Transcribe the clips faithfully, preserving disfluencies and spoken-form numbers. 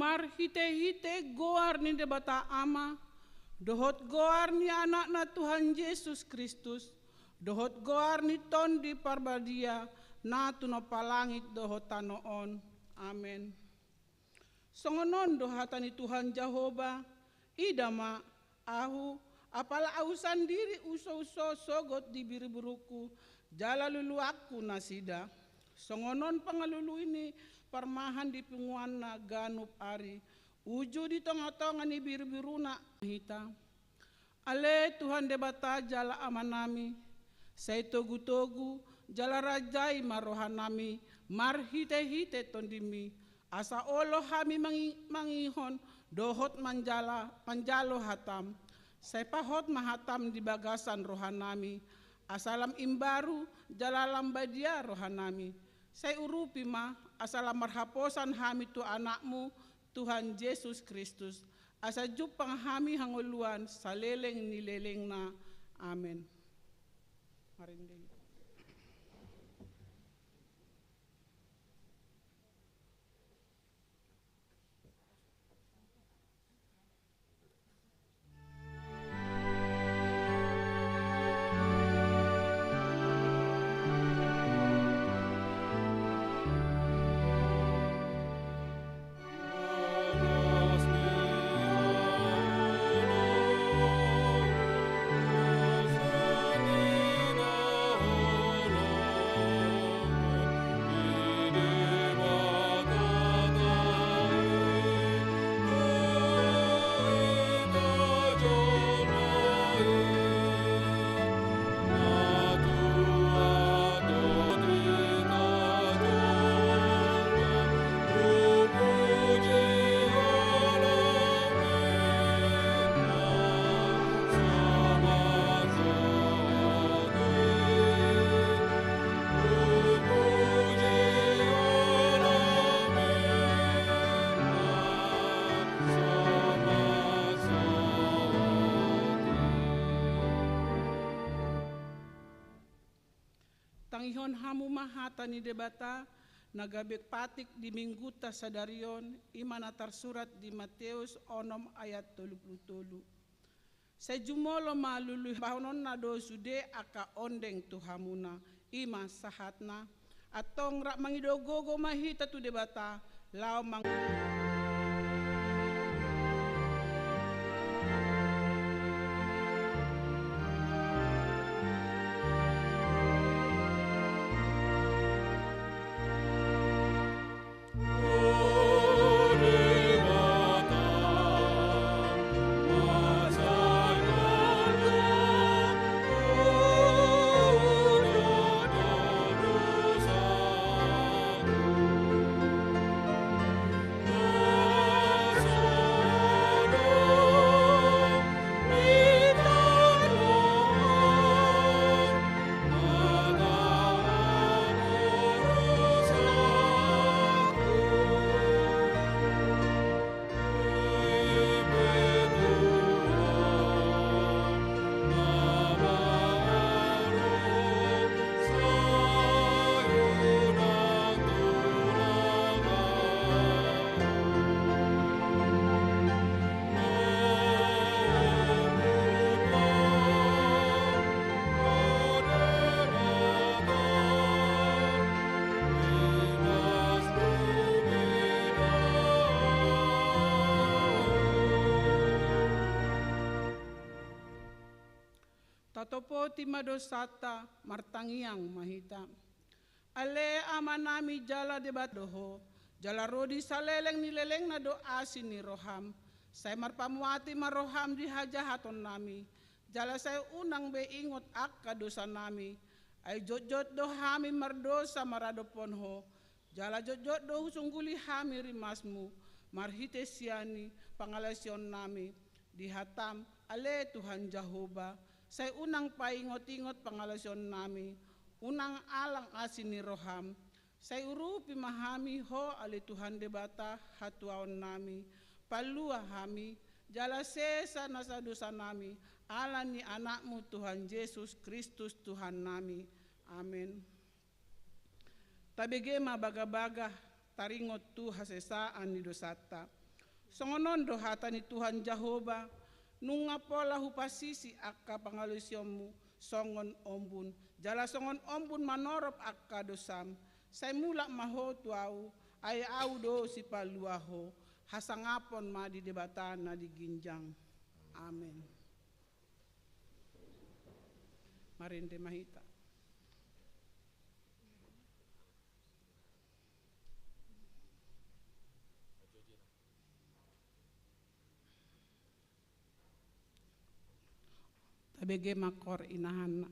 Marhite-hite goar ni Debata Ama, dohot goar ni Anakna Tuhan Jesus Kristus, dohot goar ni Tondi Parbadia, na tumompa langit dohot tano on. Amen. Songon on do hata ni Tuhan Jahowa, ida ma, ahu, apala ahu sandiri husouso sogot di birubiruku, jala luluanku nasida. Songon on pangalului ni parmahan di punguanna ganup ari, uju di tongatonga ni birubiruna hita. Ale Tuhan Debata jala Amanami, sai togutogu jala rajai ma rohanami marhitehite Tondimi, asa olo hami mangi-, mangihon dohot manjala, manjalo hatam. Sai pahot ma hatam di bagasan rohanami, asa lam imbaru jala lam badia rohanami. Sai urupi ma, asa lam marhaposan hami tu Anakmu, Tuhan Jesus Kristus, asa jumpang hami hangoluan saleleng ni lelengna. Amen. Marende. Tangihon hamu ma hata ni Debata, na gabe patik di minggunta sadari on, i ma na tarsurat di Mateus onom ayat tolu pulu tolu. Sai jumolo ma lului, bahononna do sude angka ondeng tu hamuna, i ma sahatna. Antong rap mangido gogo ma hita tu Debata, laho mang- Tatopoti ma dosanta, martangiang ma hita. Ale Amanami jala Debata do Ho, jala ro di saleleng ni lelengna do asi ni roham. Sai marpamuati ma roham di hajahatonnami, jala sai unang be ingot angka dosanami. Ai jotjot do hami mardosa maradophon Ho, jala jotjot do husungguli hami rimasmu, marhite sian ni pangalaosionnami di hatam, ale Tuhan Jahowa, sai unang paingotingot pangalaosionnami, unang alang asi ni roham, sai urupi ma hami Ho, ale Tuhan Debata, hatuaonnami, palua hami, jala sesa nasa dosanami, ala ni Anakmu Tuhan Jesus Kristus Tuhannami. Amen. Tabege ma bagabaga taringot tu hasesaan ni dosanta. Songon on do hata ni Tuhan Jahowa: Nunga pola hupasisi angka pangalaosionmu songon ombun, jala songon ombun manorop angka dosam. Sai mulak ma ho tu Ahu, ai Ahu do Sipalua ho. Hasangapon ma di Debata na di ginjang. Amen. Marende ma hita. Tabege ma koor inahanna.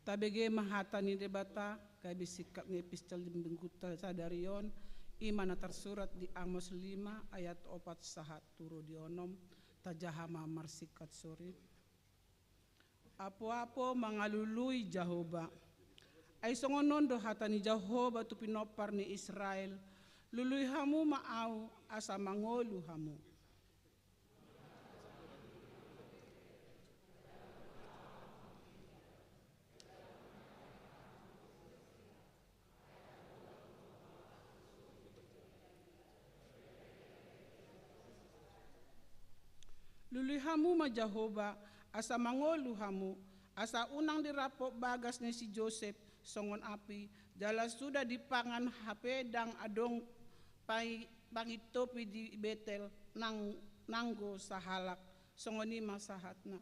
Tabege ma hata ni Debata, gabe singkat ni epistel di mingguta sadari on, i ma na tarsurat di Amos lima ayat opat sahat tu ro di onom, tajaha ma marsingkat sori. Apoapo mangalului Jahowa. Ai songon on do hata ni Jahowa tu pinompar ni Israel, lului hamu ma ahu asa mangolu hamu. Lului hamu ma Jahowa, asa mangolu hamu, asa unang dirampok bagas ni si Josep songon api, jala suda dipangan hape ndang adong pai-, pangintopi di Betel nang-, nanggo sahalak. Songon i ma sahatna.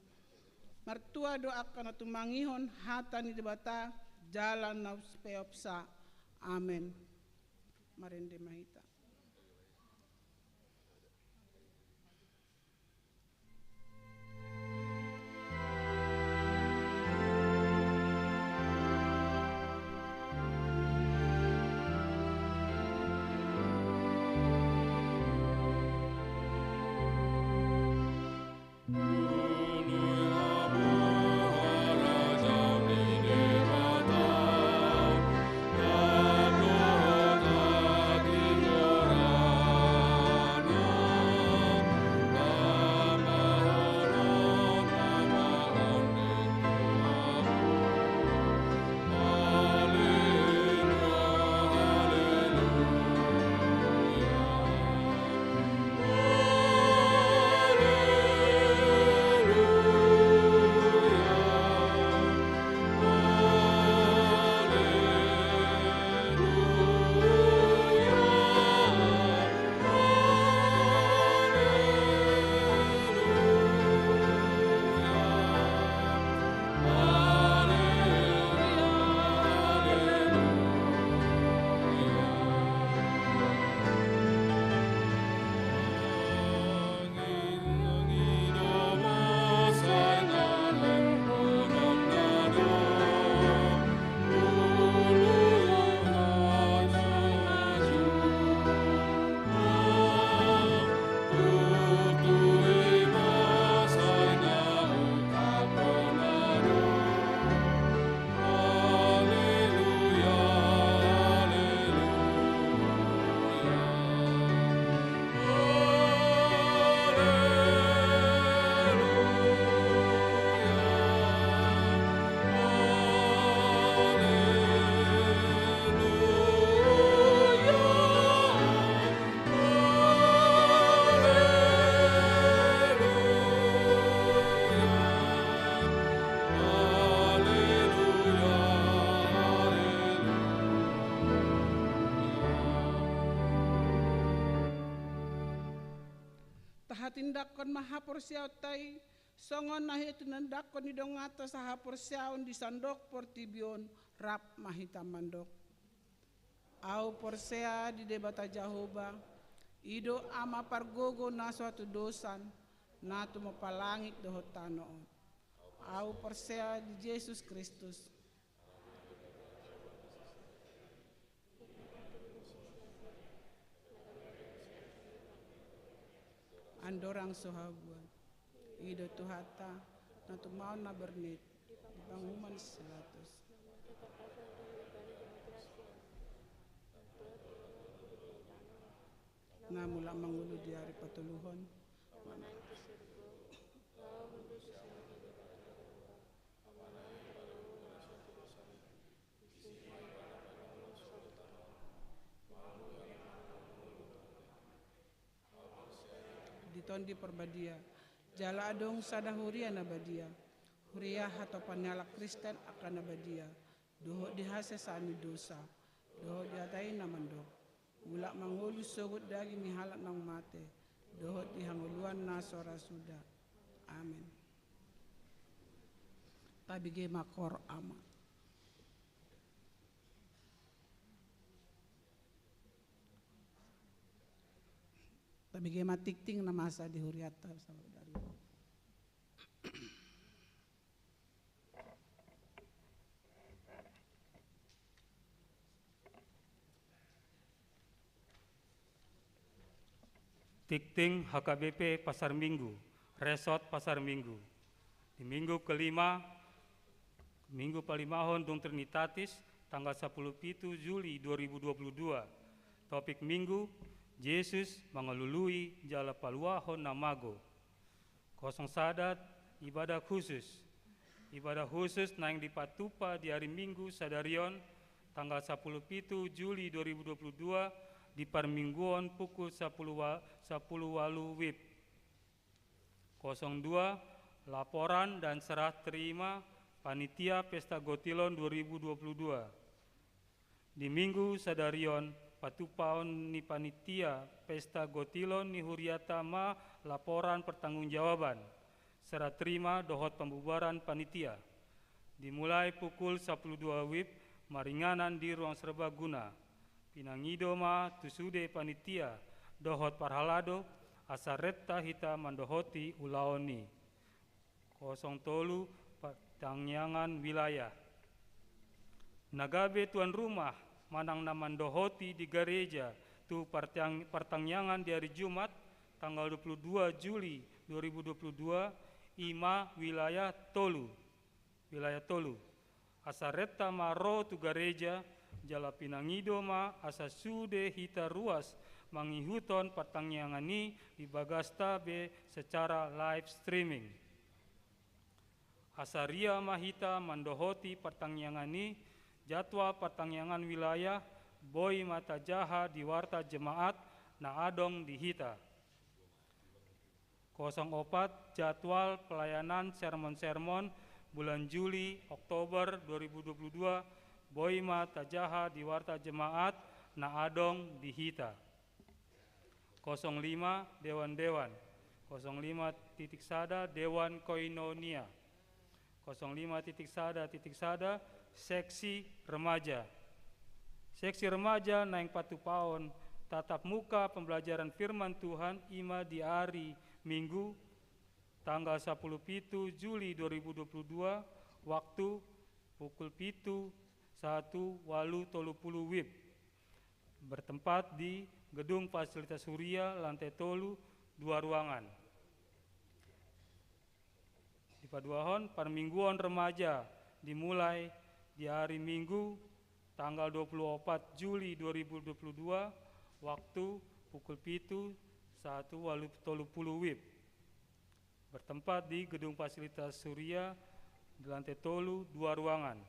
Martua do angka na tumangihon hata ni Debata jala na umpeopsa. Amen. Marende ma hita. Tahatindanghon ma haporseaonta i, songon na hinatindanghon ni donganta sahaporseaon di sandok portibi on, rap ma hita mandok. Ahu porsea di Debata Jahowa, i do Ama pargogo na so hatudosan, na tumompa langit dohot tano on. Ahu porsea di Jesus Kristus. Andorang so habuan. I do Tuhanta, na tumaon na bernit, di panguhuman si Pilatus. Na mulak mangolu di ari patoluhon. Di Tondi Parbadia. Jala adong sada huria na badia. Huria hatopan ni halak Kristen angka na badia. Dohot di hasesaan ni dosa. Dohot di hata i na mandok. Mulak mangolu sogot daging ni halak naung mate. Dohot di hangoluan na so ra suda. Amen. Tabege ma koor, Ama. Tabege ma tingting na masa di hurianta saudari. Tingting H K B P Pasar Minggu, Resort Pasar Minggu. Di minggu kelima, minggu palimahon dung Trinitatis, tanggal sapuluh pitu Juli dua ribu dua puluh dua. Topik minggu, Jesus mangalului jala paluahon na mago. Kosong sada, ibadah khusus. Ibadah khusus naeng dipatupa di ari Minggu sadari on, tanggal sapuluh pitu Juli dua ribu dua puluh dua, di parmingguon pukul sapuluh wa-, sapuluh walu wib. Kosong dua, laporan dan serah terima panitia Pesta Gotilon dua ribu dua puluh dua. Di minggu sadari on, patupaon ni panitia Pesta Gotilon ni huriata ma laporan pertanggungjawaban, serah terima dohot pembubaran panitia. Dimulai pukul sapuluh dua wib, maringanan di ruang serbaguna. Pinangido ma tu sude panitia dohot parhalado, asa renta hita mandohoti ulaon i. Kosong tolu, partangiangan wilayah. Na gabe tuan rumah manang na mandohoti di gareja tu partiang-, partangiangan di ari Jumat, tanggal dua puluh dua Juli dua ribu dua puluh dua, i ma wilayah tolu. Wilayah tolu. Asa renta ma ro tu gareja, jala pinangido ma asa sude hita ruas mangihuthon partangiangan i di bagasta be secara live streaming. Asa ria ma hita mandohoti partangiangan i, jadwal partangiangan wilayah boi ma tajaha di warta jemaat na adong di hita. Kosong opat, jadwal pelayanan sermon-sermon bulan Juli, Oktober dua ribu dua puluh dua, boi ma tajaha di warta jemaat na adong di hita. Kosong lima, dewan-dewan. Kosong lima titik sada, dewan koinonia. Kosong lima titik sada titik sada, seksi remaja. Seksi remaja naeng patupaon tatap muka pembelajaran firman Tuhan, i ma di ari Minggu, tanggal sapuluh pitu Juli dua ribu dua puluh dua, waktu pukul pitu sahat tu walu tolu pulu wib. Bertempat di Gedung Fasilitas Huria, lantai tolu, dua ruangan. Dipaduahon, parmingguon remaja dimulai di ari Minggu, tanggal dua puluh opat Juli dua ribu dua puluh dua, waktu pukul pitu sahat tu walu tolu pulu wib. Bertempat di Gedung Fasilitas Huria, di lantai tolu, dua ruangan.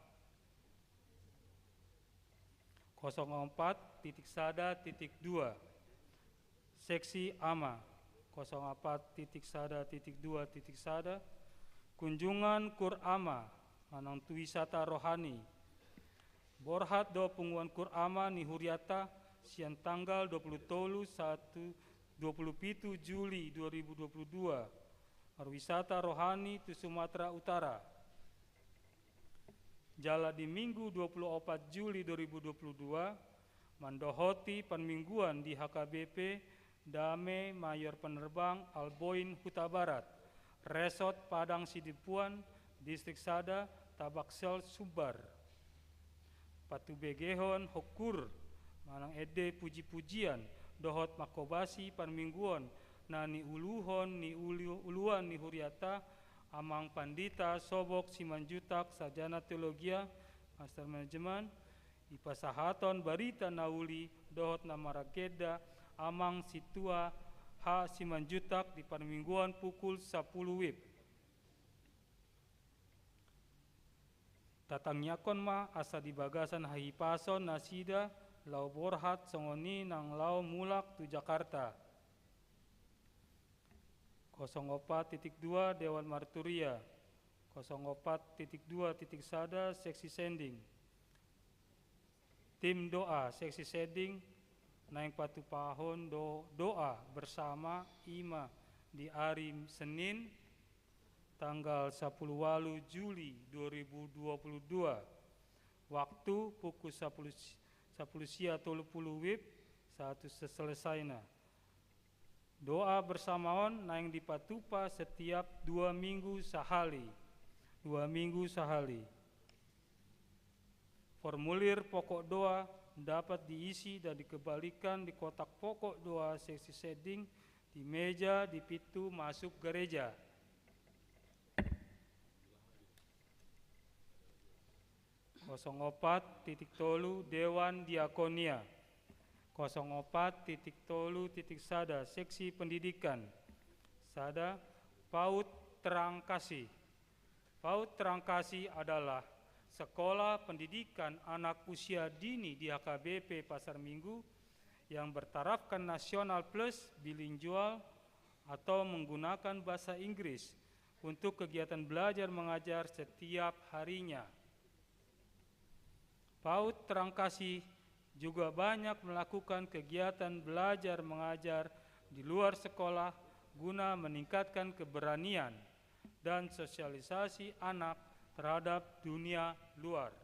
Kosong opat titik sada titik dua. Seksi ama. Kosong opat titik sada titik dua titik sada. Kunjungan Kur Ama, manang tu wisata rohani. Borhat do punguan Kur Ama ni huriata sian tanggal dua puluh tolu sahat tu dua puluh pitu Juli dua ribu dua puluh dua. Marwisata rohani tu Sumatera Utara. Jala di Minggu dua puluh opat Juli dua ribu dua puluh dua, mandohoti parmingguan di H K B P Dame Mayor Penerbang Alboin Hutabarat, Resort Padang Sidempuan, Distrik Sada, Tabaksel, Sumbar. Patubegehon hongkur manang ende puji-pujian dohot manghobasi parmingguon na niuluhon ni ulu-, uluan ni huriata, Amang Pandita Sobok Simanjuntak, Sarjana Teologia, Master Management, dipasahathon barita na uli dohot na maragenda Amang Sintua H Simanjuntak di parmingguon pukul sapuluh wib. Tatangiangkon ma asa di bagasan hahipason nasida laho borhat songon i nang laho mulak tu Jakarta. Kosong opat titik dua, Dewan Marturia. Kosong opat titik dua titik sada, seksi sending. Tim doa seksi sending naeng patupahon do-, doa bersama, i ma di ari Senin, tanggal sapuluh walu Juli dua ribu dua puluh dua, waktu pukul sapuluh si-, sapuluh sia tolu pulu wib sahat tu seselesaina. Doa bersama on naeng dipatupa setiap dua minggu sahali. Dua minggu sahali. Formulir pokok doa dapat diisi dan dikembalikan di kotak pokok doa seksi sending di meja di pintu masuk gereja. Kosong opat titik tolu, Dewan Diakonia. Kosong opat titik tolu titik sada, Seksi Pendidikan. Sada, PAUD Terang Kasih. PAUD Terang Kasih adalah sekolah pendidikan anak usia dini di H K B P Pasar Minggu yang bertarafkan nasional plus bilingual atau menggunakan bahasa Inggris untuk kegiatan belajar mengajar setiap harinya. PAUD Terang Kasih juga banyak melakukan kegiatan belajar mengajar di luar sekolah guna meningkatkan keberanian dan sosialisasi anak terhadap dunia luar.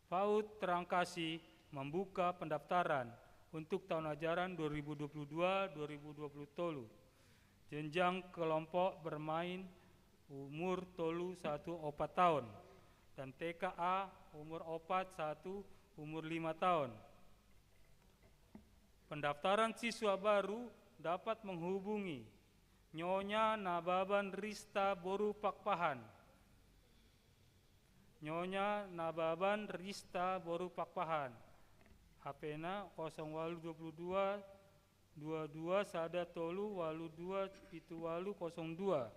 PAUD Terang Kasih membuka pendaftaran untuk tahun ajaran dua ribu dua puluh dua dua ribu dua puluh tolu. Jenjang kelompok bermain umur tolu satu opat tahun dan T K A umur opat satu umur lima tahun. Pendaftaran siswa baru dapat menghubungi Nyonya Nababan Rista boru Pakpahan. Nyonya Nababan Rista boru Pakpahan. H P-na kosong walu dua puluh dua dua dua sada tolu walu dua pitu walu kosong dua.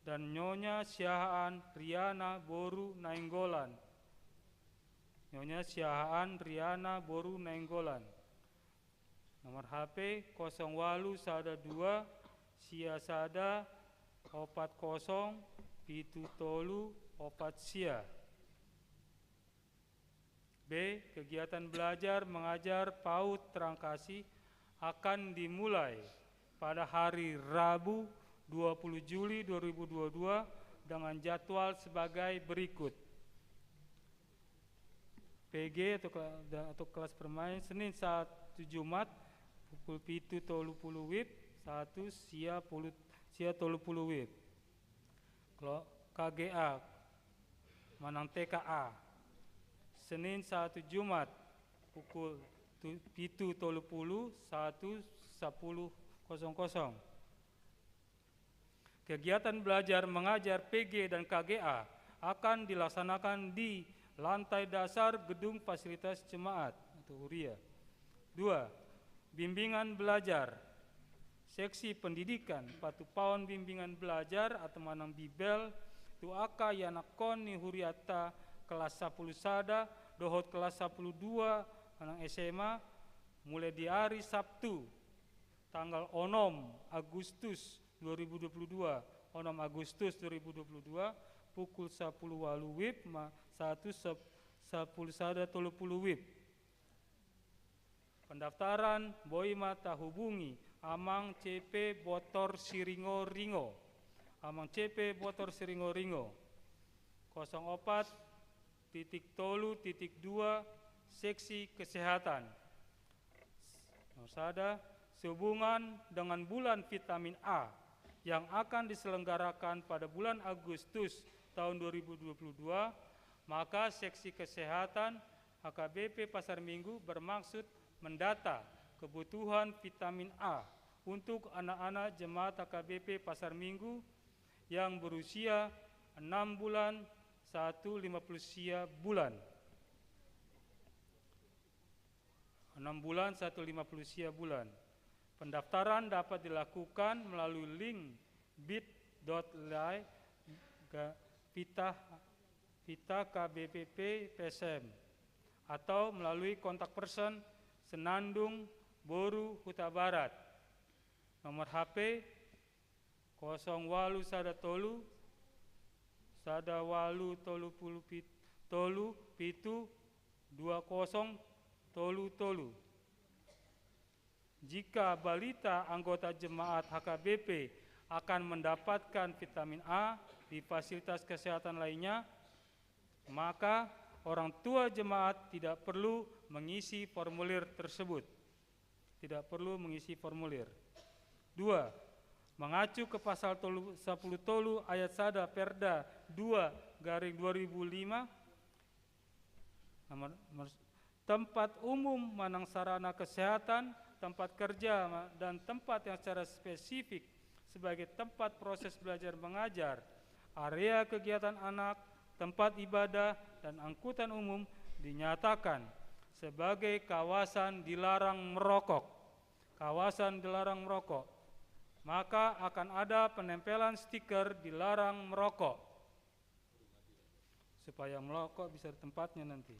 Dan Nyonya Siahaan Riana boru Nainggolan. Nyonya Siahaan Riana boru Nainggolan. Nomor H P kosong walu sada dua sia sada opat kosong pitu tolu opat sia. B. Kegiatan belajar mengajar PAUD Terang Kasih akan dimulai pada hari Rabu dua puluh Juli dua ribu dua puluh dua dengan jadwal sebagai berikut. P G atau kela-, da-, atau kelas bermain Senin satu Jumat pukul pitu tolu puluh wib, satu sia puluh, sia tolu puluh wib. Klo-, K G A manang T K A Senin satu Jumat pukul tu-, pitu tolu puluh, satu sapuluh kosong kosong. Kegiatan belajar mengajar P G dan K G A akan dilaksanakan di lantai dasar gedung fasilitas jemaat atau huria. Dua, bimbingan belajar. Seksi pendidikan patupaon bimbingan belajar atau manang Bibel tu angka ianakhon ni hurianta kelas sapuluh sada dohot kelas sapuluh dua manang S M A mulai di ari Sabtu tanggal onom Agustus dua ribu dua puluh dua, onom Agustus dua ribu dua puluh dua, pukul sapuluh walu wib ma satu sap-, sapuluh sada tolu puluh wib. Pendaftaran boi ma tahubungi Amang C P Botor Siringo-ringo. Amang C P Botor Siringo-ringo. Kosong opat titik tolu titik dua, Seksi Kesehatan. Nomor sada, sehubungan dengan bulan vitamin A yang akan diselenggarakan pada bulan Agustus tahun dua ribu dua puluh dua, maka Seksi Kesehatan H K B P Pasar Minggu bermaksud mendata kebutuhan vitamin A untuk anak-anak jemaat H K B P Pasar Minggu yang berusia enam bulan satu lima puluh sia bulan. Enam bulan satu lima puluh sia bulan. Pendaftaran dapat dilakukan melalui link bit dot ly ga-, pita, pita K B P P P S M atau melalui kontak person Senandung, Boru, Hutabarat. Nomor H P kosong walu sada tolu, sada walu tolu puluh pit-, tolu pitu dua kosong tolu tolu. Jika balita anggota jemaat H K B P akan mendapatkan vitamin A di fasilitas kesehatan lainnya, maka orang tua jemaat tidak perlu mengisi formulir tersebut. Tidak perlu mengisi formulir. Dua, mengacu ke pasal tolu, sapuluh tolu ayat sada Perda dua garing dua ribu lima, nomor, nomor, tempat umum manang sarana kesehatan, tempat kerja, ma-, dan tempat yang secara spesifik sebagai tempat proses belajar mengajar, area kegiatan anak, tempat ibadah, dan angkutan umum dinyatakan sebagai kawasan dilarang merokok. Kawasan dilarang merokok. Maka akan ada penempelan stiker dilarang merokok. Supaya merokok bisa di tempatnya nanti.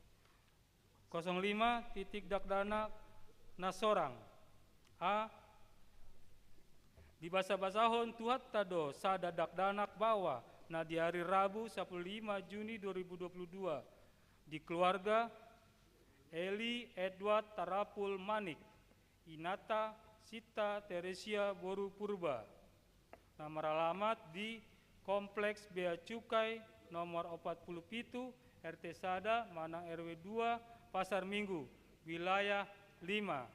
Kosong lima, titik dakdanak na sorang. A. Dibasabasahon tu Tuhanta do sada dakdanak baoa na di ari Rabu sampulu lima Juni dua ribu dua puluh dua di keluarga Eli Edward Tarapul Manik, inanta Sinta Teresia boru Purba, na maralamat di Kompleks Bea Cukai nomor opat pulu pitu, R T sada manang R W dua, Pasar Minggu, wilayah lima.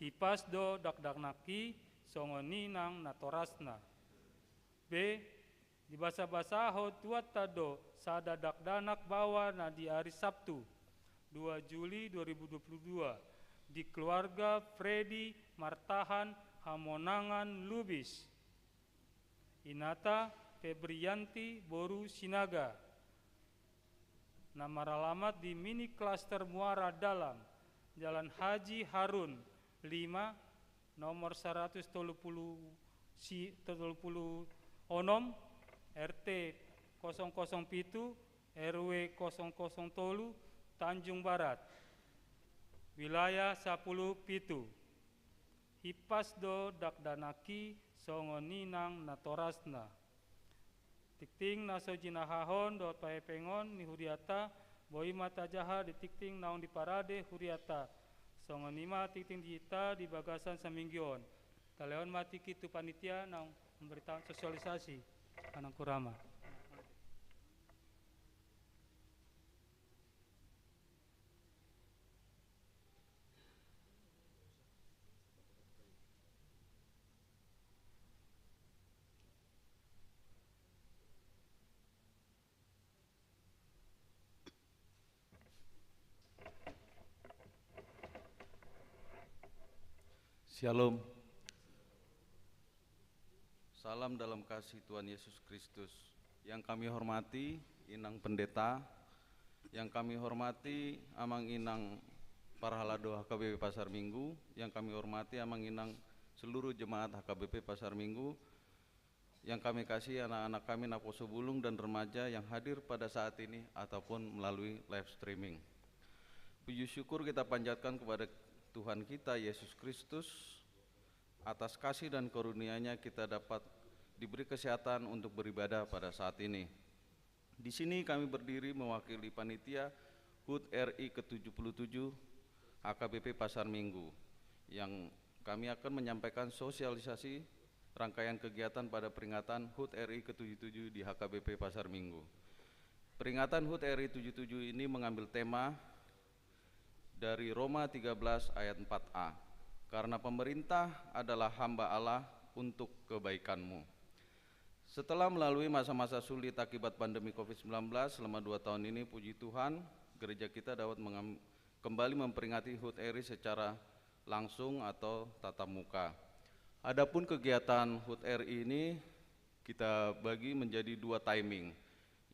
Hipas do dakdanak i songon i nang natorasna. B. Dibasabasahon tu Tuhanta do sada dakdanak baoa na di ari Sabtu, dua Juli dua ribu dua puluh dua, di keluarga Freddy Martahan Hamonangan Lubis, inanta Febrianti boru Sinaga, na maralamat di Mini Klaster Muara Dalam, Jalan Haji Harun lima, nomor saratus tolu pulu si-, tolu pulu onom, R T kosong kosong pitu, R W kosong kosong tolu, Tanjung Barat, wilayah sampulu pitu. Hipas do dakdanak i songon i nang natorasna. Tingting na so jinahahon dohot pahepengon ni huriata boi ma tajaha di tingting naung diparade huriata. Songon i ma tingting di hita di bagasan saminggu on. Talehon ma tingki tu panitia naung memberitahukan sosialisasi. Anang kurama. Syalom. Salam dalam kasih Tuhan Yesus Kristus. Yang kami hormati Inang Pendeta, yang kami hormati Amang Inang Parhalado H K B P Pasar Minggu, yang kami hormati Amang Inang seluruh jemaat H K B P Pasar Minggu, yang kami kasih anak-anak kami Naposo Bulung dan remaja yang hadir pada saat ini ataupun melalui live streaming. Puji syukur kita panjatkan kepada Tuhan kita Yesus Kristus, atas kasih dan karunia-Nya kita dapat diberi kesehatan untuk beribadah pada saat ini. Di sini kami berdiri mewakili panitia HUT R I ke tujuh puluh tujuh H K B P Pasar Minggu, yang kami akan menyampaikan sosialisasi rangkaian kegiatan pada peringatan HUT R I ke tujuh tujuh di H K B P Pasar Minggu. Peringatan HUT R I tujuh tujuh ini mengambil tema dari Roma tiga belas ayat empat a, "Karena pemerintah adalah hamba Allah untuk kebaikanmu." Setelah melalui masa-masa sulit akibat pandemi covid sembilan belas selama dua tahun ini, puji Tuhan, gereja kita dapat mengam-, kembali memperingati HUT R I secara langsung atau tatap muka. Adapun kegiatan HUT R I ini kita bagi menjadi dua timing,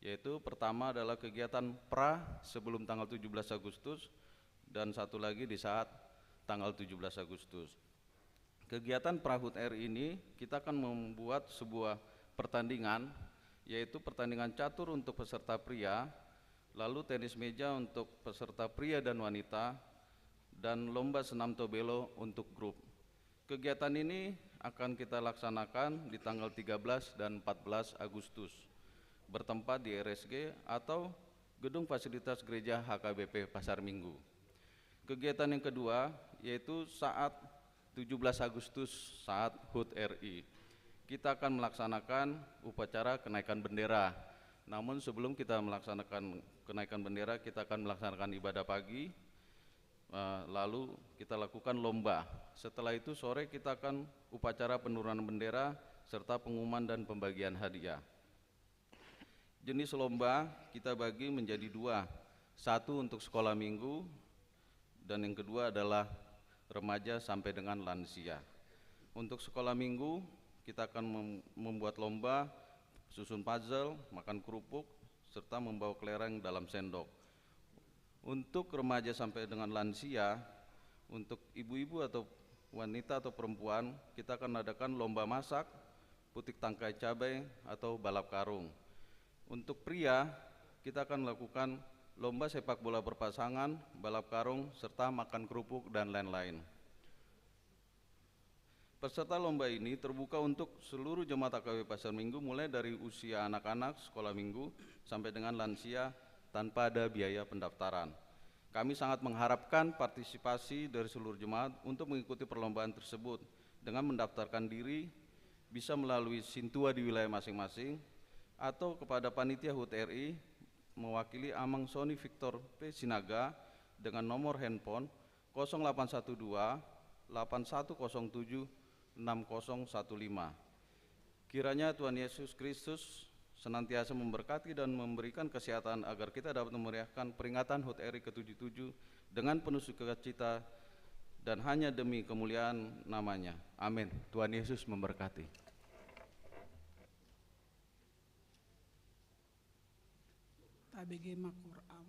yaitu pertama adalah kegiatan pra sebelum tanggal tujuh belas Agustus, dan satu lagi di saat tanggal tujuh belas Agustus. Kegiatan pra HUT R I ini, kita akan membuat sebuah pertandingan, yaitu pertandingan catur untuk peserta pria, lalu tenis meja untuk peserta pria dan wanita, dan lomba senam tobelo untuk grup. Kegiatan ini akan kita laksanakan di tanggal tiga belas dan empat belas Agustus, bertempat di R S G atau Gedung Fasilitas Gereja H K B P Pasar Minggu. Kegiatan yang kedua yaitu saat tujuh belas Agustus, saat HUT R I. Kita akan melaksanakan upacara kenaikan bendera. Namun sebelum kita melaksanakan kenaikan bendera, kita akan melaksanakan ibadah pagi, eh, lalu kita lakukan lomba. Setelah itu sore kita akan upacara penurunan bendera serta pengumuman dan pembagian hadiah. Jenis lomba kita bagi menjadi dua. Satu untuk sekolah minggu, dan yang kedua adalah remaja sampai dengan lansia. Untuk sekolah minggu, kita akan mem-, membuat lomba susun puzzle, makan kerupuk, serta membawa kelereng dalam sendok. Untuk remaja sampai dengan lansia, untuk ibu-ibu atau wanita atau perempuan, kita akan adakan lomba masak, putik tangkai cabai, atau balap karung. Untuk pria, kita akan lakukan lomba sepak bola berpasangan, balap karung, serta makan kerupuk, dan lain-lain. Peserta lomba ini terbuka untuk seluruh jemaat A K B Pasar Minggu, mulai dari usia anak-anak sekolah minggu sampai dengan lansia, tanpa ada biaya pendaftaran. Kami sangat mengharapkan partisipasi dari seluruh jemaat untuk mengikuti perlombaan tersebut dengan mendaftarkan diri, bisa melalui sintua di wilayah masing-masing, atau kepada panitia HUT R I mewakili Amang Sony Victor P Sinaga dengan nomor handphone kosong delapan satu dua, delapan satu kosong tujuh, enam kosong satu lima. Kiranya Tuhan Yesus Kristus senantiasa memberkati dan memberikan kesehatan agar kita dapat memeriahkan peringatan HUT R I ketujuh tujuh dengan penuh sukacita dan hanya demi kemuliaan namanya. Amin. Tuhan Yesus memberkati. Tabege ma Qur'an.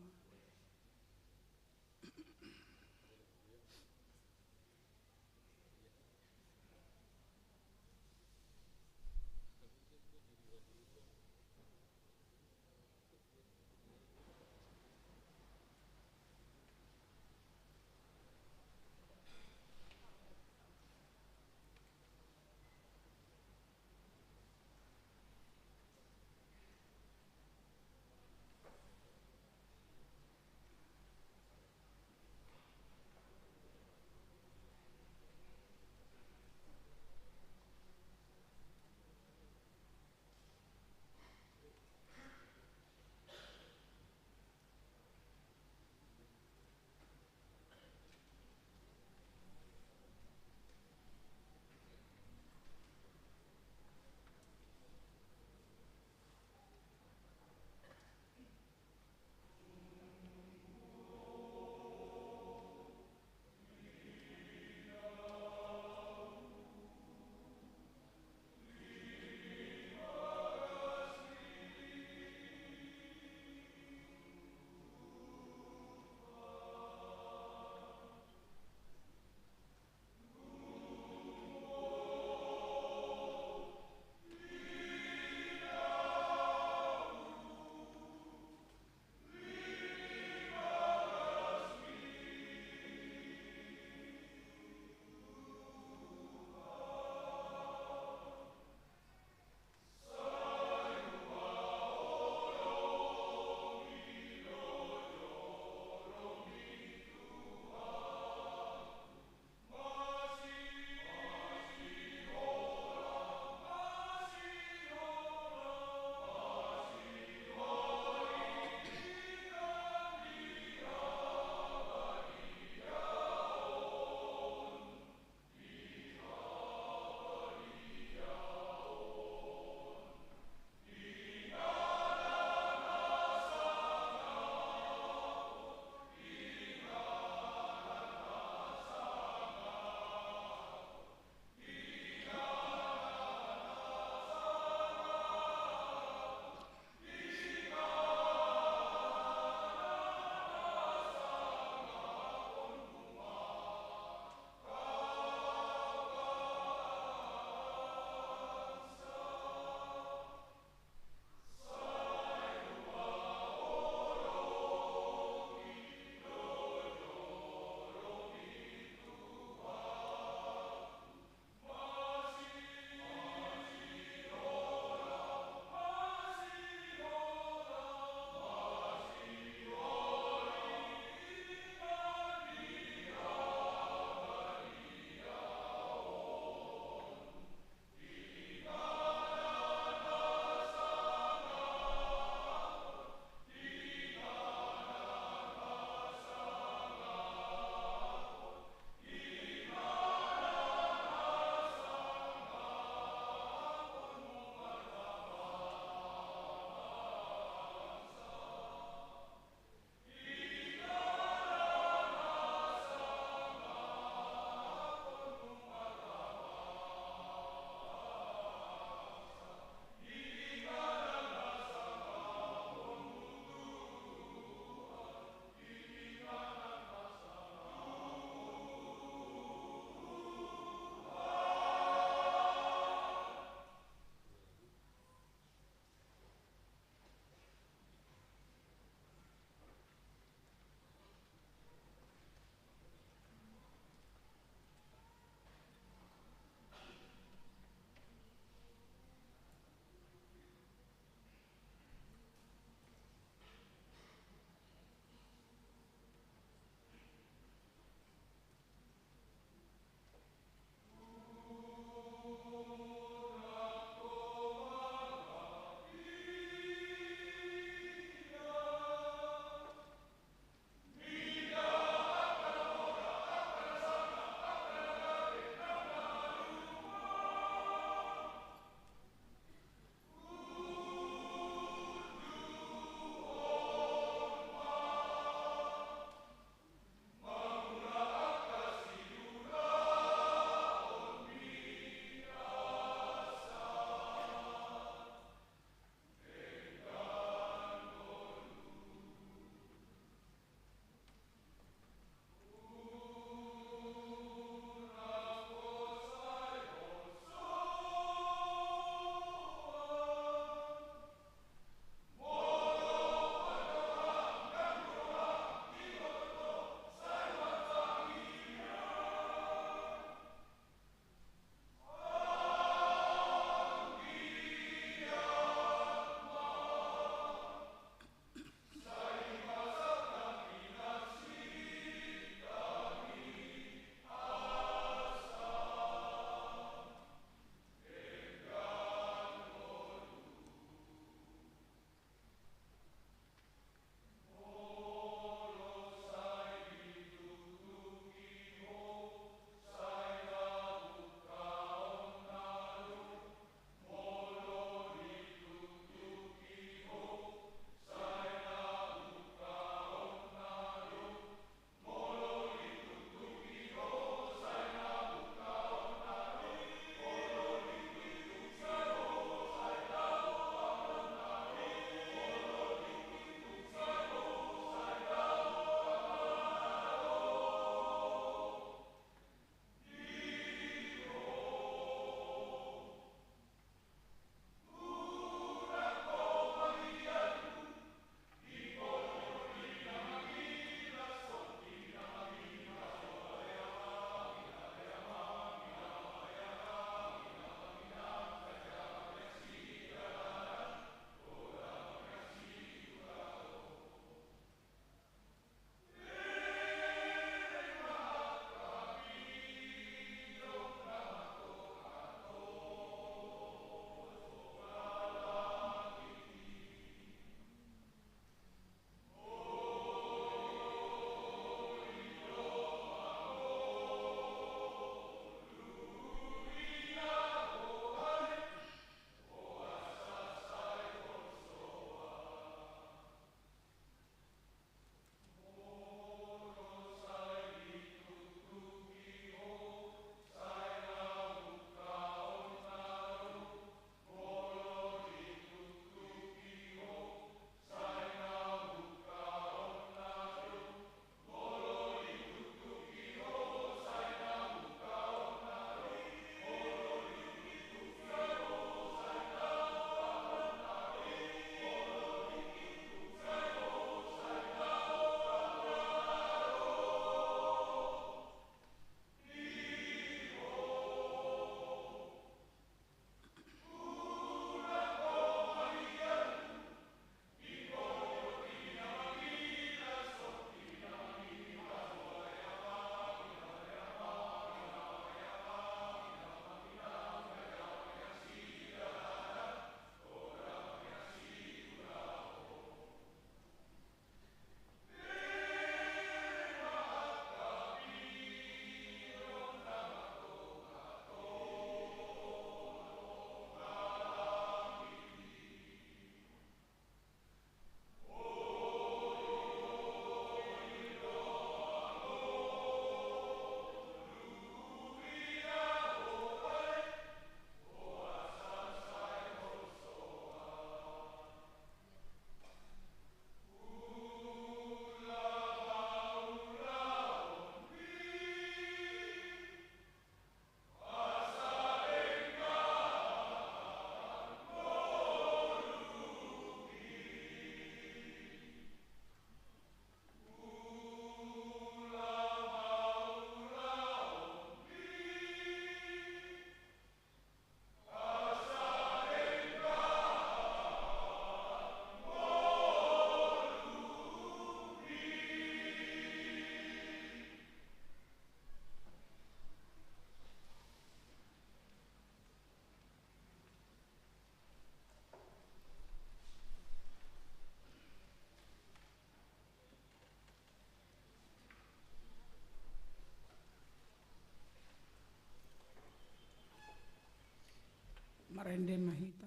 Rende ma hita.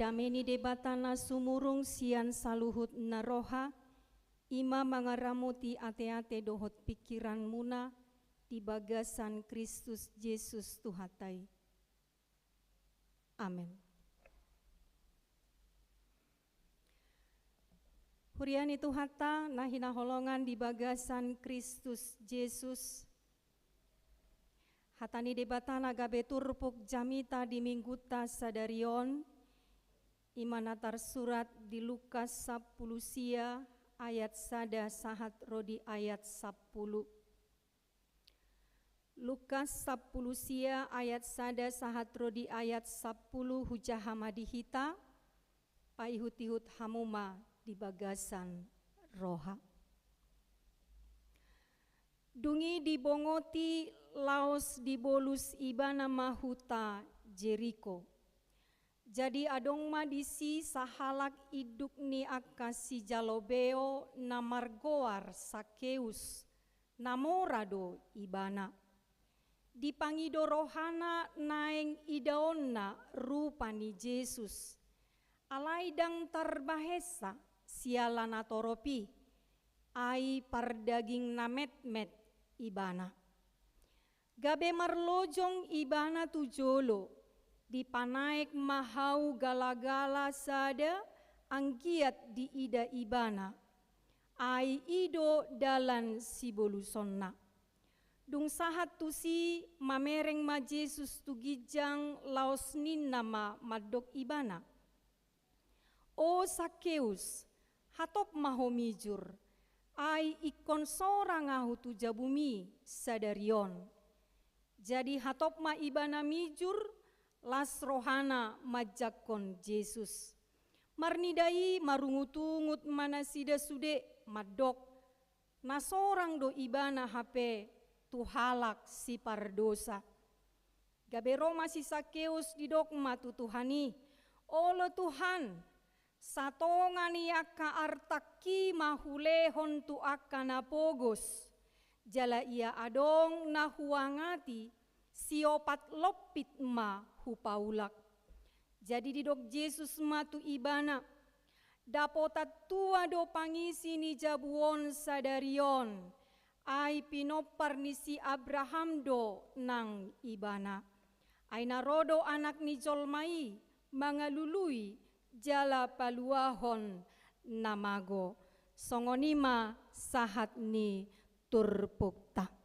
Dame ni Debata na sumurung sian saluhut na roha, i ma mangaramoti ateate dohot pingkiranmuna di bagasan Kristus Jesus Tuhanta i. Amen. Huria ni Tuhanta na hinaholongan di bagasan Kristus Jesus, hata ni Debata na gabe turpuk jamita di minggunta sadari on, i ma na tarsurat di Lukas sampulu sia ayat sada sahat ro di ayat sampulu. Lukas sampulu sia ayat sada sahat ro di ayat sampulu, hujaha ma di hita, paihut-ihut hamu ma di bagasan roha. Dung i dibongoti laos dibolus ibana ma huta Jeriko. Jadi adong ma disi sahalak induk ni angka sijalo beo na margoar Sakeus, na mora do ibana. Dipangido rohana naeng idaonna rupa ni Jesus. Alai ndang tarbahensa siala na torop i, ai pardaging na metmet ibana. Gabe marlojong ibana tu jolo, dipanaek ma hau galagala sada anggiat diida ibana, ai i do dalan sibolusonna. Dung sahat tusi, mamereng ma Jesus tu ginjang laos ninna ma mandok ibana: O Sakeus, hatop ma ho mijur, ai ingkon sorang ahu tu jabumi sadari on. Jadi hatop ma ibana mijur, las rohana manjangkon Jesus. Marnida i marungut-ungut ma nasida sude mandok: Na sorang do ibana hape tu halak sipardosa. Gabe ro ma si Sakeus, didok ma tu Tuhan i: Olo Tuhan, satonga ni angka artangki ma hulehon tu angka na pogos, jala ia adong na huangati, siopat lompit ma hupaulak. Jadi didok Jesus ma tu ibana: Dapotan tua do pangisi ni jabu on sadari on, ai pinompar ni si Abraham do nang ibana. Ai na ro do Anak ni jolma i mangalului jala paluahon na mago. Songon i ma sahat ni turpukta.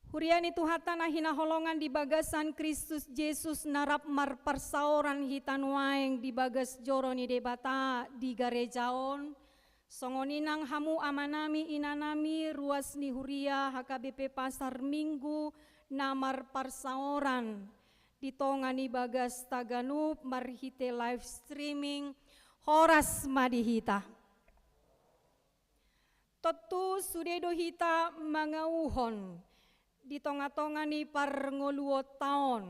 Huria ni Tuhanta na hinaholongan di bagasan Kristus Jesus, na rap marparsaoran hita nuaeng di bagas joro ni Debata di gareja on, songon i nang hamu amanami, inanami, ruas ni huria H K B P Pasar Minggu na marparsaoran di tonga ni bagasta ganup marhite live streaming, horas ma di hita. Tontu sude do hita mangauhon di tonga-tonga ni parngoluonta on.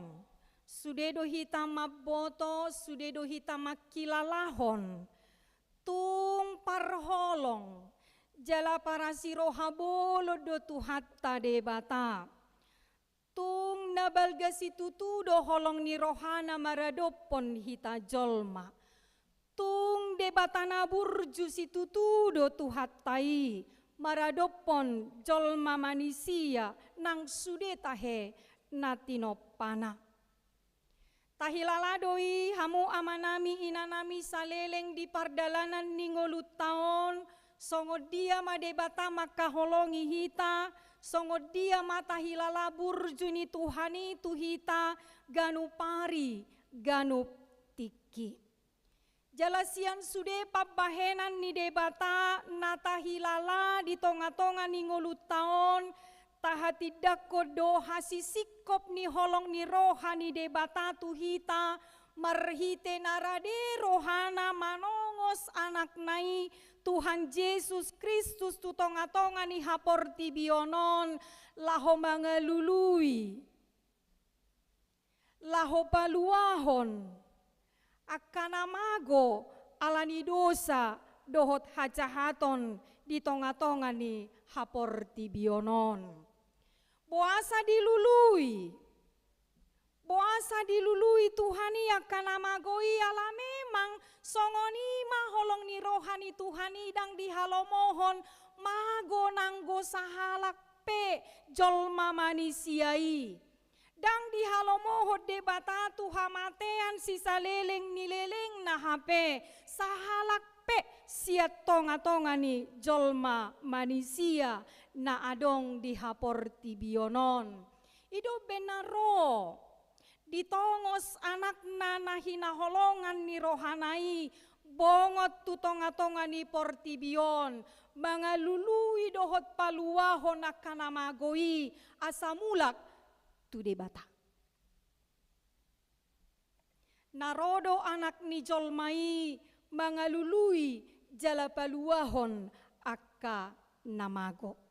Sude do hita mamboto, sude do hita mangkilalahon. Tung parholong jala parasiroha bolon do Tuhanta Debata. Tung na balga situtu do holong ni rohana maradophon hita jolma. Tung Debata na burju situtu do Tuhanta i maradophon jolma manisia nang sude tahe na tinompana. Tahilala do i hamu amanami inanami saleleng di pardalanan ni ngolunta on, songon dia ma Debata mangkaholongi hita, songon dia ma tahilala burju ni Tuhan i tu hita ganup ari, ganup tingki. Jala sian sude pambahenan ni Debata na tahilala di tonga-tonga ni ngolunta on, tahatindangkon do hasisingkop ni holong ni roha ni Debata tu hita, marhite na rade rohana manongos Anakna i, Tuhan Jesus Kristus, tu tonga-tonga ni haportibion on, laho mangalului, laho paluahon angka na mago ala ni dosa dohot hajahaton di tonga-tonga ni haportibion on. Boasa dilului? Boasa dilului Tuhan i angka na mago i? Ala memang songon i ma holong ni roha ni Tuhan i, ndang dihalomohon mago nanggo sahalak pe jolma manisia i. Ndang dihalomohon Debata tu hamatean sisaleleng ni lelengna hape sahalak pe sian tongatonga ni jolma manisia na adong di haportibion on. I do umbahen na ro ditongos Anakna na hinaholongan ni rohana i, bongot tu tongatonga ni portibi on, mangalului dohot paluahon angka na mago i asa mulak tu Debata. Na ro do Anak ni jolma i mangalului jala paluahon angka na mago.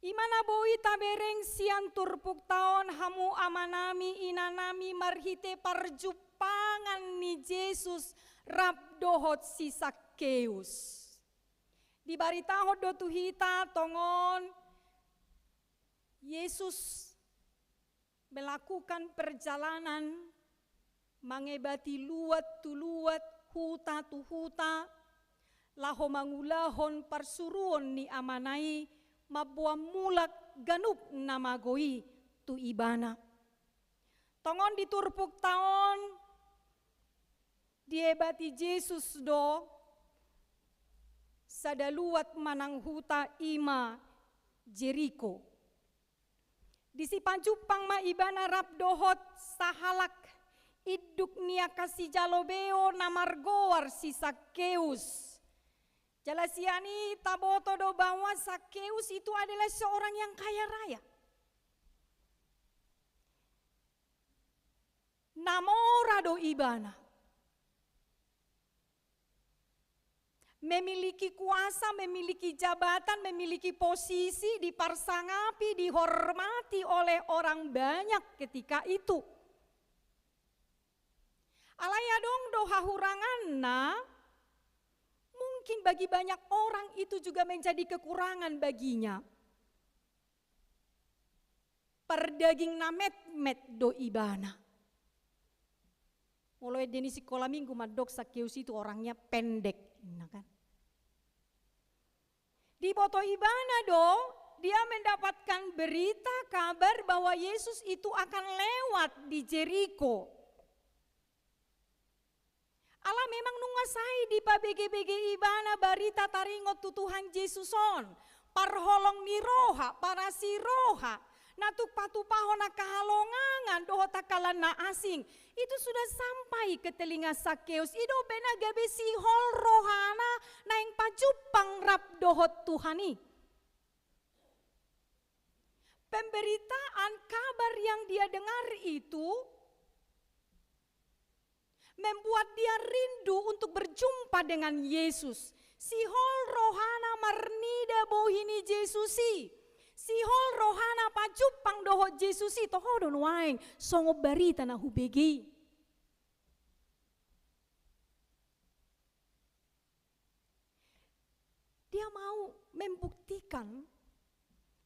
I ma na boi tabereng sian turpukta on, hamu amanami, inanami, marhite parjumpangan ni Jesus rap dohot si Sakkeus. Dibaritahon do tu hita tongon Jesus melakukan perjalanan, mangebati luat tu luat, huta tu huta, laho mangulahon parsuruon ni Amana i, mamboan mulak ganup na mago i tu Ibana. Tongon di turpukta on, diebati Jesus do sada luat manang huta, i ma Jeriko. Disi pajumpang ma Ibana rap dohot sahalak induk ni angka sijalo beo na margoar si Sakkeus. Jala sian i taboto do bahwa Sakkeus itu adalah seorang yang kaya raya. Na mora do ibana. Memiliki kuasa, memiliki jabatan, memiliki posisi, diparsangapi, dihormati oleh orang banyak ketika itu. Alai adong do hahuranganna, mungkin bagi banyak orang itu juga menjadi kekurangan baginya. Pardaging na metmet do ibana. Molo ende ni sikola minggu mandok Sakkeus itu orangnya pendek, nah kan. Diboto ibana do, dia mendapatkan berita, kabar bahwa Yesus itu akan lewat di Jeriko. Ala memang nunga sai dipabegebege ibana barita taringot tu Tuhan Jesus on, parholong ni roha, parasi roha, na tumpa-tumpahon angka halongangan dohot angka na asing, itu sudah sampai ke telinga Sakkeus. I do umbahen na gabe sihol rohana naeng pajumpang rap dohot Tuhan i. Pemberitaan kabar yang dia dengar itu membuat dia rindu untuk berjumpa dengan Yesus. Sihol rohana marnida bohi ni Jesus i. Sihol rohana pajumpang dohot Jesus i. Toho do nuaeng songon barita na hubege i. Dia mau membuktikan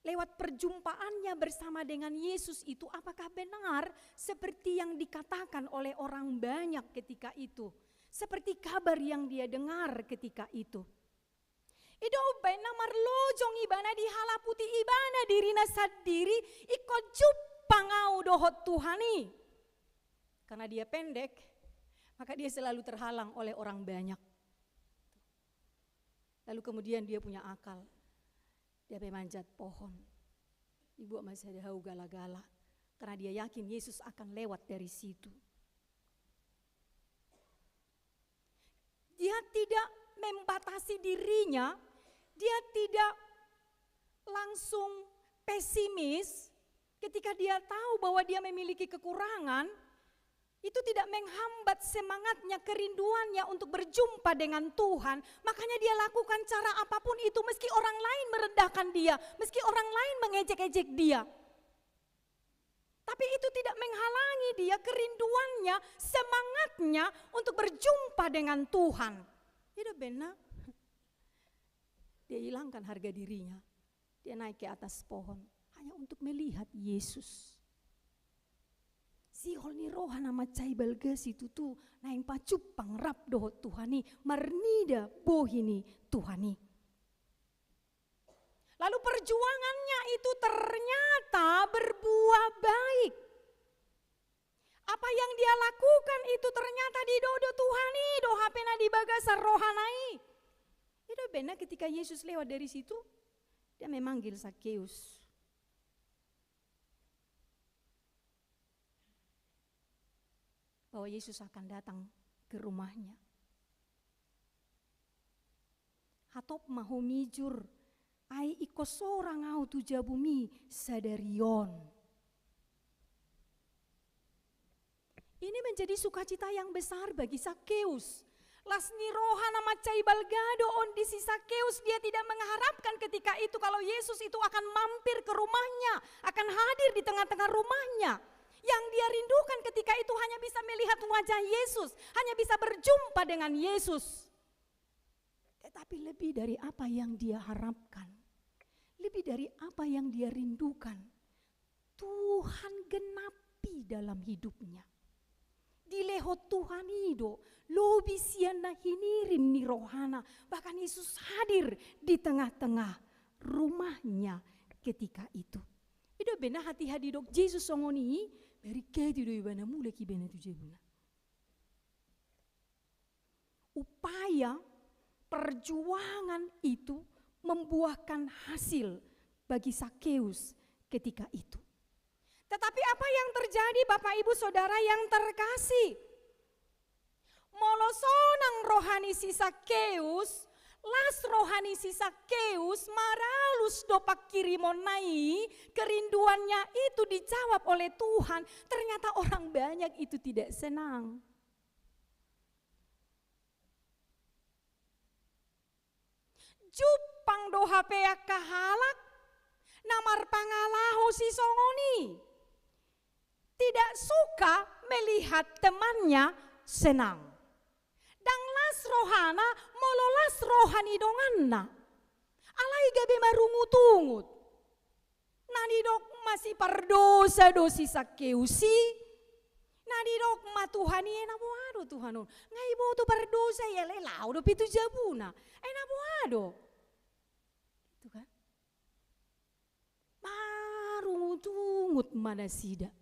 lewat perjumpaannya bersama dengan Yesus itu, apakah benar seperti yang dikatakan oleh orang banyak ketika itu, seperti kabar yang dia dengar ketika itu. I do umbahen na marlojong ibana, dihalaputi ibana dirina sandiri, ingkon jumpang au dohot Tuhan i. Karena dia pendek, maka dia selalu terhalang oleh orang banyak. Lalu kemudian dia punya akal. Dia pe manjat pohon. Dibuat ma sada hau gala-gala. Karena dia yakin Yesus akan lewat dari situ. Dia tidak membatasi dirinya, dia tidak langsung pesimis ketika dia tahu bahwa dia memiliki kekurangan. Itu tidak menghambat semangatnya, kerinduannya untuk berjumpa dengan Tuhan. Makanya dia lakukan cara apapun itu, meski orang lain merendahkan dia, meski orang lain mengejek-ejek dia. Tapi itu tidak menghalangi dia, kerinduannya, semangatnya untuk berjumpa dengan Tuhan. I do umbahen na dia hilangkan harga dirinya. Dia naik ke atas pohon hanya untuk melihat Yesus. Sihol ni roha na mansai balga situtu naeng pajumpang rap dohot Tuhan i, marnida bohi ni Tuhan i. Lalu perjuangannya itu ternyata berbuah baik. Apa yang dia lakukan itu ternyata didok do Tuhan i do hape na di bagasan rohana i. I do umbahen na ketika Yesus lewat dari situ, dia memanggil Sakeus. Bahwa Yesus akan datang ke rumahnya. Hatop ma ho mijur, ai ingkon sorang ahu tu jabumi sadari on. Ini menjadi sukacita yang besar bagi Sakeus. Las ni roha na mansai balga do on di si Sakeus, dia tidak mengharapkan ketika itu kalau Yesus itu akan mampir ke rumahnya, akan hadir di tengah-tengah rumahnya. Yang dia rindukan ketika itu hanya bisa melihat wajah Yesus, hanya bisa berjumpa dengan Yesus. Tetapi lebih dari apa yang dia harapkan, lebih dari apa yang dia rindukan, Tuhan genapi dalam hidupnya. Dilehon Tuhan i do lobi sian na hinirim ni rohana, bahkan Yesus hadir di tengah-tengah rumahnya ketika itu. I do umbahen na hatiha didok Jesus songon i, margati do ibana mulak ibana tu jabuna. Upaya perjuangan itu membuahkan hasil bagi Sakeus ketika itu. Tetapi apa yang terjadi, Bapak, Ibu, Saudara yang terkasih? Molo sonang roha ni si Sakeus, las roha ni si Sakeus, maralus do pangkirimonna i, kerinduannya itu dijawab oleh Tuhan, ternyata orang banyak itu tidak senang. Jumpang do hape angka halak na marpangalaho sisongon i. Tidak suka melihat temannya senang. Ndang las rohana molo las roha ni donganna. Alai gabe marungut-ungut. Na didok ma si pardosa do si Sakeus i. Na didok ma Tuhan i, ai na boha do Tuhan on? Nga iboto pardosa i, alai laho dope tu jabuna. Ai na boha do? Gitu kan? Marungut-ungut ma nasida.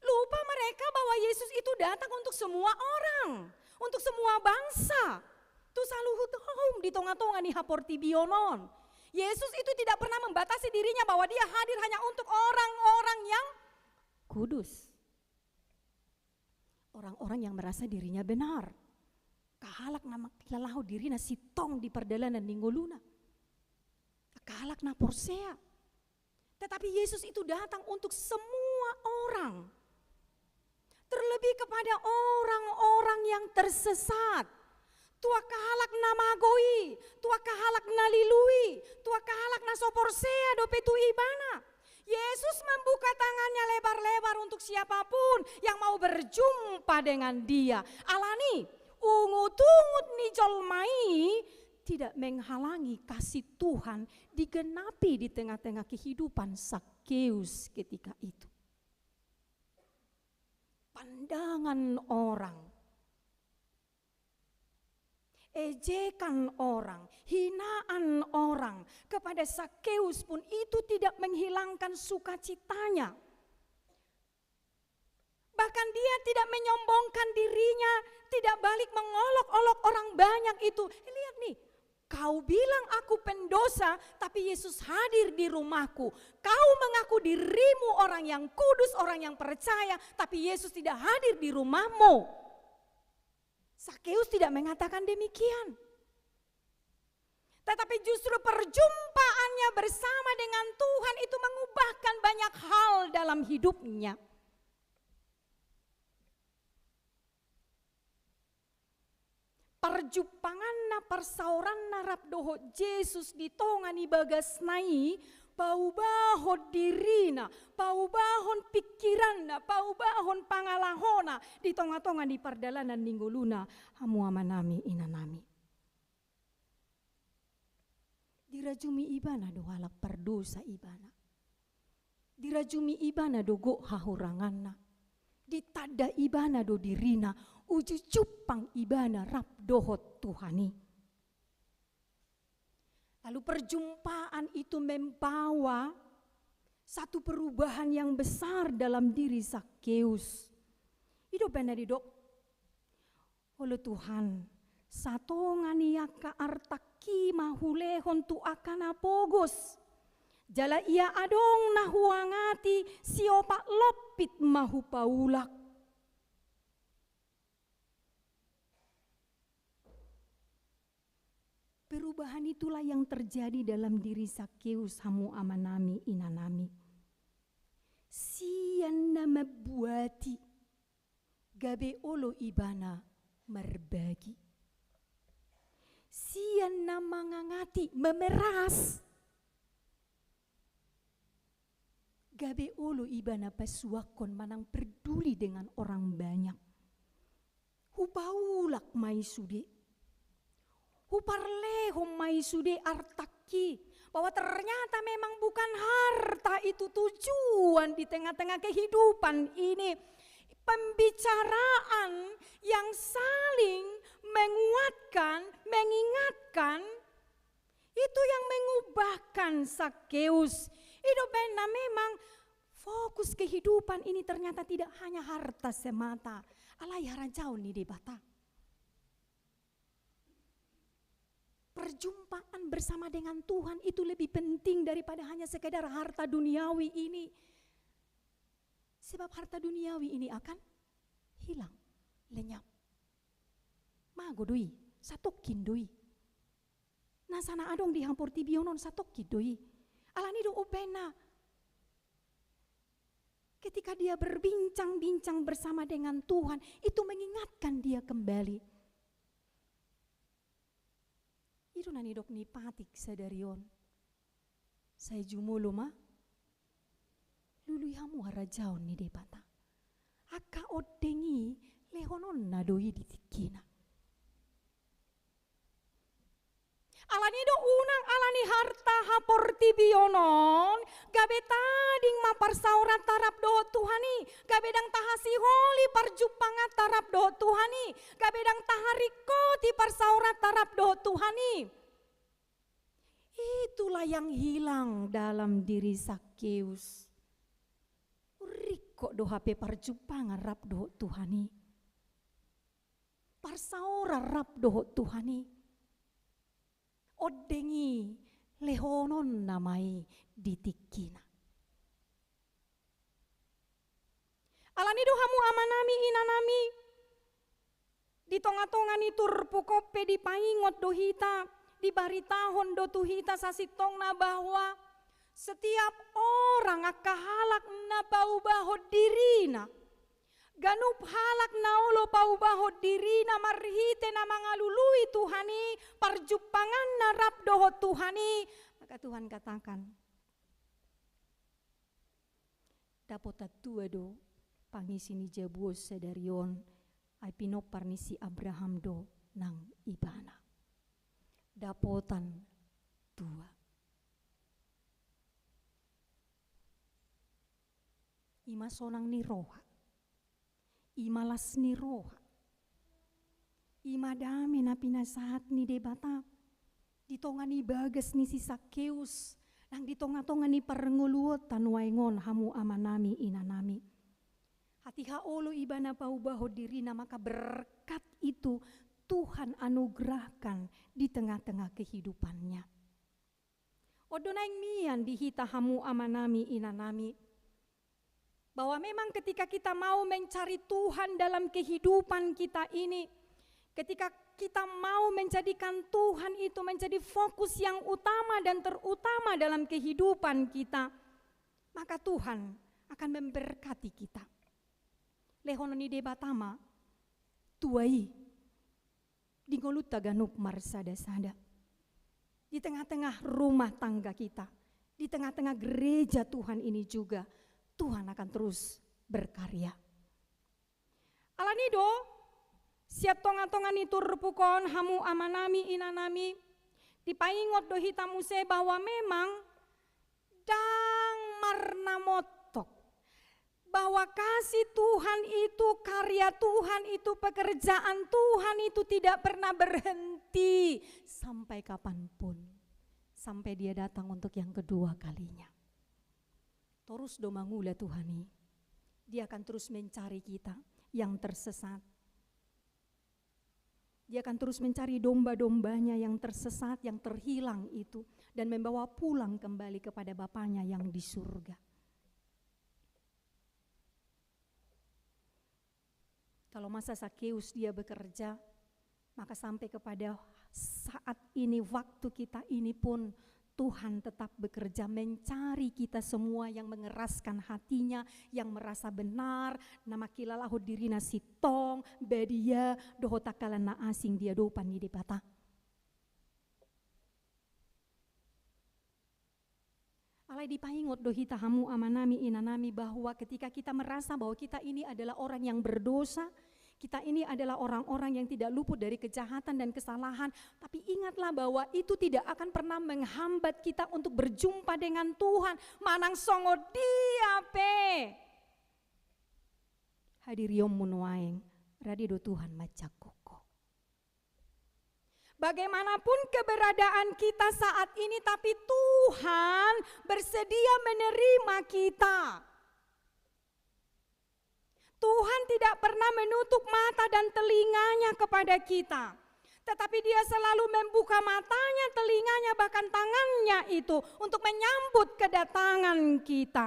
Lupa mereka bahwa Yesus itu datang untuk semua orang, untuk semua bangsa. Tu saluhut kaum di tonga-tonga ni haportibion on. Yesus itu tidak pernah membatasi dirinya bahwa dia hadir hanya untuk orang-orang yang kudus. Orang-orang yang merasa dirinya benar. Angka halak na mangalehon dirina sintong di pardalanan ni ngoluna. Angka halak na porsea. Tetapi Yesus itu datang untuk semua orang. Terlebih kepada orang-orang yang tersesat. Tu angka halak na mago i, tu angka halak na lilu i, tu angka halak na so porsea dope tu ibana. Yesus membuka tangannya lebar-lebar untuk siapapun yang mau berjumpa dengan dia. Alani, ungut-ungut ni jolma i tidak menghalangi kasih Tuhan digenapi di tengah-tengah kehidupan Sakeus ketika itu. Pandangan orang, ejekan orang, hinaan orang kepada Sakeus pun itu tidak menghilangkan sukacitanya. Bahkan dia tidak menyombongkan dirinya, tidak balik mengolok-olok orang banyak itu. Eh, lihat nih, kau bilang aku pendosa, tapi Yesus hadir di rumahku. Kau mengaku dirimu orang yang kudus, orang yang percaya, tapi Yesus tidak hadir di rumahmu. Sakeus tidak mengatakan demikian. Tetapi justru perjumpaannya bersama dengan Tuhan itu mengubahkan banyak hal dalam hidupnya. Parjumpanganna, parsaoranna rap dohot Jesus di tonga ni bagasna i, paubahon dirina, paubahon pingkiranna, paubahon pangalahona di tonga-tonga ni pardalanan ni ngoluna, hamu amanami, inanami. Dirajumi ibana do halak pardosa ibana. Dirajumi ibana do gok hahuranganna. Ditanda ibana do dirina, uju jumpang ibana rap dohot Tuhan i. Lalu perjumpaan itu membawa satu perubahan yang besar dalam diri Zakheus. I do umbahen na didok, "Olo Tuhan, satonga ni angka artangki ma hulehon tu angka na pogos. Jala ia adong na huangati, siopat lompit ma hupaulak." Perubahan itulah yang terjadi dalam diri Zakheus, hamu amanami, inanami. Sian na mambuati, gabe olo ibana marbagi. Sian na mangangati, memeras, gabe olo ibana pasuangkon manang peduli dengan orang banyak. Hupaulak ma i sude. Huparlehon ma i sude artangki. Bahwa ternyata memang bukan harta itu tujuan di tengah-tengah kehidupan ini. Pembicaraan yang saling menguatkan, mengingatkan, itu yang mengubahkan Zakheus. I do umbahen na memang fokus kehidupan ini ternyata tidak hanya harta semata, alai harajaon ni Debata. Perjumpaan bersama dengan Tuhan itu lebih penting daripada hanya sekedar harta duniawi ini. Sebab harta duniawi ini akan hilang, lenyap. Mago do i, satongkin do i. Nasa na adong di haportibi on satongkin do i. Alani do umbahen na ketika dia berbincang-bincang bersama dengan Tuhan, itu mengingatkan dia kembali. I do na nidok ni Patik sadari on. Sai jumolo ma lului hamu harajaon ni Debata. Angka ondeng i lehononna do i di tingkina. Alani do unang alani harta haportibi on, gabe tading ma parsaoranta rap dohot Tuhan i, gabe ndang tahasiholi parjumpanganta rap dohot Tuhan i, gabe ndang taharingkoti parsaoranta rap dohot Tuhan i. Itulah yang hilang dalam diri Zakheus. Ringkot do hape parjumpangan rap dohot Tuhan i. Parsaoran rap dohot Tuhan i. Ondeng i lehononna ma i di tingkina. Alani do hamu amanami, inanami, di tonga-tonga ni turpuk on pe dipaingot do hita, dibaritahon do tu hita sasintongna bahwa setiap orang, angka halak na paubahon dirina, ganup halak na olo paubahon dirina marhite na mangalului Tuhan i, parjumpanganna rap dohot Tuhan i, maka Tuhan katakan, dapotan tua do pangisi ni jabu on sadari on, ai pinompar ni si Abraham do nang ibana. Dapotan tua. I ma sonang ni roha. I ma las ni roha. I ma dame na pinasahat ni Debata di tonga ni bagas ni si Zakheus, nang di tonga-tonga ni parngoluonta nuaeng on, hamu amanami, inanami. Hatiha olo ibana paubahon dirina, maka berkat itu Tuhan anugerahkan di tengah-tengah kehidupannya. On do naeng mian di hita, hamu amanami, inanami, bahwa memang ketika kita mau mencari Tuhan dalam kehidupan kita ini, ketika kita mau menjadikan Tuhan itu menjadi fokus yang utama dan terutama dalam kehidupan kita, maka Tuhan akan memberkati kita. Lehonon ni Debata ma tua i di ngolunta ganup marsada-sada. Di tengah-tengah rumah tangga kita, di tengah-tengah gereja Tuhan ini juga, Tuhan akan terus berkarya. Alani do, sian tonga-tonga ni turpuk on, hamu amanami, inanami, dipaingot do hita muse bahwa memang ndang Karena montok bahwa kasih Tuhan itu, karya Tuhan itu, pekerjaan Tuhan itu tidak pernah berhenti sampai kapanpun, sampai Dia datang untuk yang kedua kalinya. Torus do mangula Tuhan i. Dia akan terus mencari kita yang tersesat. Dia akan terus mencari domba-dombanya yang tersesat, yang terhilang itu, dan membawa pulang kembali kepada Bapanya yang di surga. Kalau masa Sakeus dia bekerja, maka sampai kepada saat ini, waktu kita ini pun, Tuhan tetap bekerja mencari kita semua yang mengeraskan hatinya, yang merasa benar, na mangkilalahon dirina sintong, badia, dohot angka na asing di adopan ni Debata. Alai dipaingot do hita, hamu amanami, inanami, bahwa ketika kita merasa bahwa kita ini adalah orang yang berdosa, kita ini adalah orang-orang yang tidak luput dari kejahatan dan kesalahan, tapi ingatlah bahwa itu tidak akan pernah menghambat kita untuk berjumpa dengan Tuhan. Manang songon dia pe hadirionmu nuaeng, rade do Tuhan manjangkon ho. Bagaimanapun keberadaan kita saat ini, tapi Tuhan bersedia menerima kita. Tuhan tidak pernah menutup mata dan telinganya kepada kita, tetapi Dia selalu membuka matanya, telinganya, bahkan tangannya itu untuk menyambut kedatangan kita.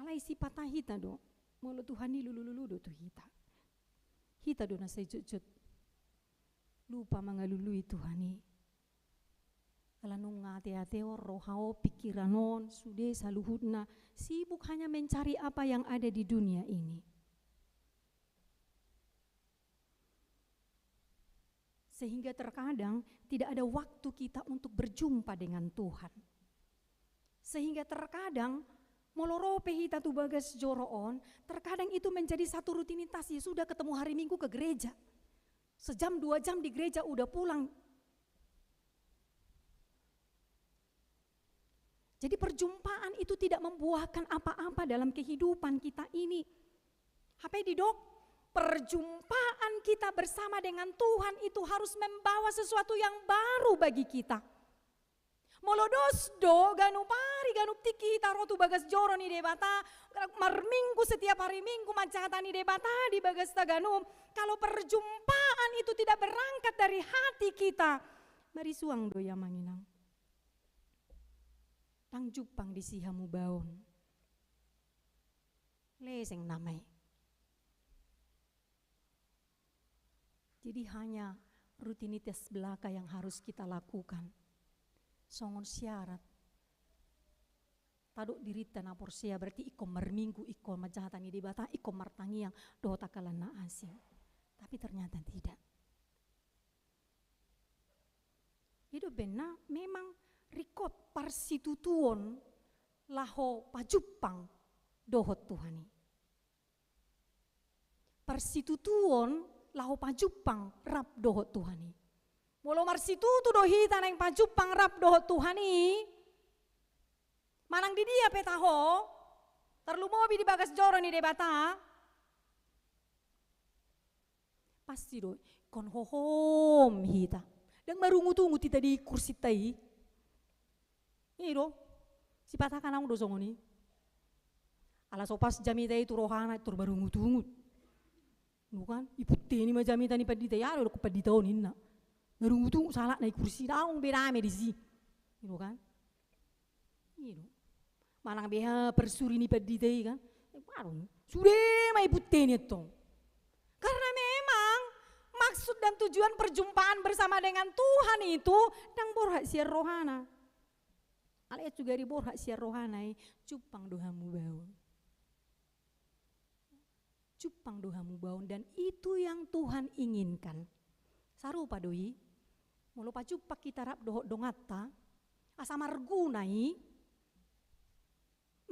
Alai sipata hita do, molo Tuhan i lulululu do tu hita. Hita do na sai jotjot lupa mangalului Tuhan i. Ala nunga ateate on, roha on, pikiran on, sude saluhutna sibuk hanya mencari apa yang ada di dunia ini. Sehingga terkadang tidak ada waktu kita untuk berjumpa dengan Tuhan. Sehingga terkadang, molo ro pe hita tu bagas joro on, terkadang itu menjadi satu rutinitas, ya sudah, ketemu hari Minggu ke gereja. Sejam, dua jam di gereja, udah pulang. Jadi perjumpaan itu tidak membuahkan apa-apa dalam kehidupan kita ini. Hape didok, perjumpaan kita bersama dengan Tuhan itu harus membawa sesuatu yang baru bagi kita. Molo dos do ganup ari, ganup tingki hita ro tu bagas joro ni Debata, marminggu, setiap hari Minggu manjahatani Debata di bagasta ganup, kalau perjumpaan itu tidak berangkat dari hati kita, marisuang do i, amang inang. Ndang jumpang disi hamubaon. Leseng nama i. Jadi hanya rutinitas belaka yang harus kita lakukan. Songon syarat. Tadok dirinta na porsea, berarti ingkon marminggu, ingkon manjahatani Debata, ingkon martangiang dohot angka na asing. Tapi ternyata tidak. I do umbahen na memang ringkot parsitutuon laho pajumpang dohot Tuhan i. Parsitutuon laho pajumpang rap dohot Tuhan i. Molo marsitutu do hita naeng pajumpang rap dohot Tuhan i, manang di dia pe taho, tarlumobi di bagas joro ni Debata, pasti do ingkon hohom hita. Ndang marungutungut hita di kursinta i. I do, sipata angka naung do songon i. Ala so pas jamita i tu rohana, tor marungutungut. Bukan, iputteni ma jamita ni pandita i, aha do didok pandita on, ninna. Marungutungut sahalakna i kursi, naung be dame disi. I do kan? I do. Manang be aha parsuri ni pandita i kan. Aduh, sude ma iputteni antong. Karena memang maksud dan tujuan perjumpaan bersama dengan Tuhan itu ndang borhat sian rohana. Alai sugari borhat sian rohana i, jumpang do hamubaon. Jumpang do hamubaon, dan itu yang Tuhan inginkan. Sarupa do i, molo pajumpang hita rap dohot donganta, asa marguna i,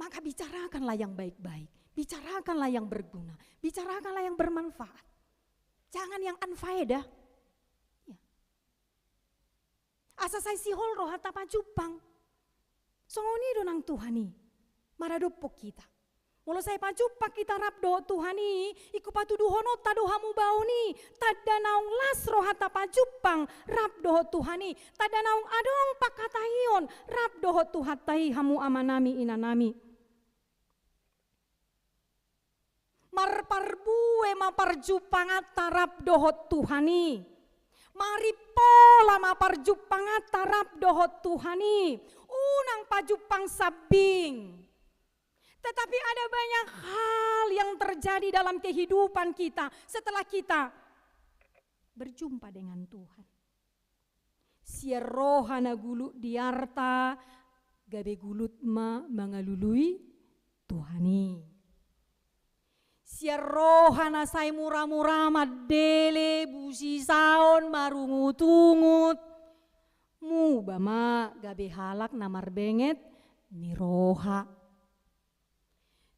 maka bicarakanlah yang baik-baik, bicarakanlah yang berguna, bicarakanlah yang bermanfaat. Jangan yang anfaedah. Ya. Asa sai sihol rohanta pajumpang. Songon i do nang Tuhan i maradophon hita. Molo sai pajumpang hita rap dohot Tuhan i, ingkon patuduhononta do hamubaon i, tanda naung las rohanta pajumpang rap dohot Tuhan i, tanda naung adong pangkataion rap dohot Tuhanta i, hamu amanami inanami. Marparbue ma parjumpanganta rap dohot Tuhan i. Marimpola ma parjumpanganta rap dohot Tuhan i. Unang pajumpang sambing. Tetapi ada banyak hal yang terjadi dalam kehidupan kita setelah kita berjumpa dengan Tuhan. Sian roha na gulut di arta, gabe gulut ma mangalului Tuhan i. Sian roha na sai mura-mura mandele, busisaon, marungut-ungut, muba ma gabe halak na marbenget ni roha.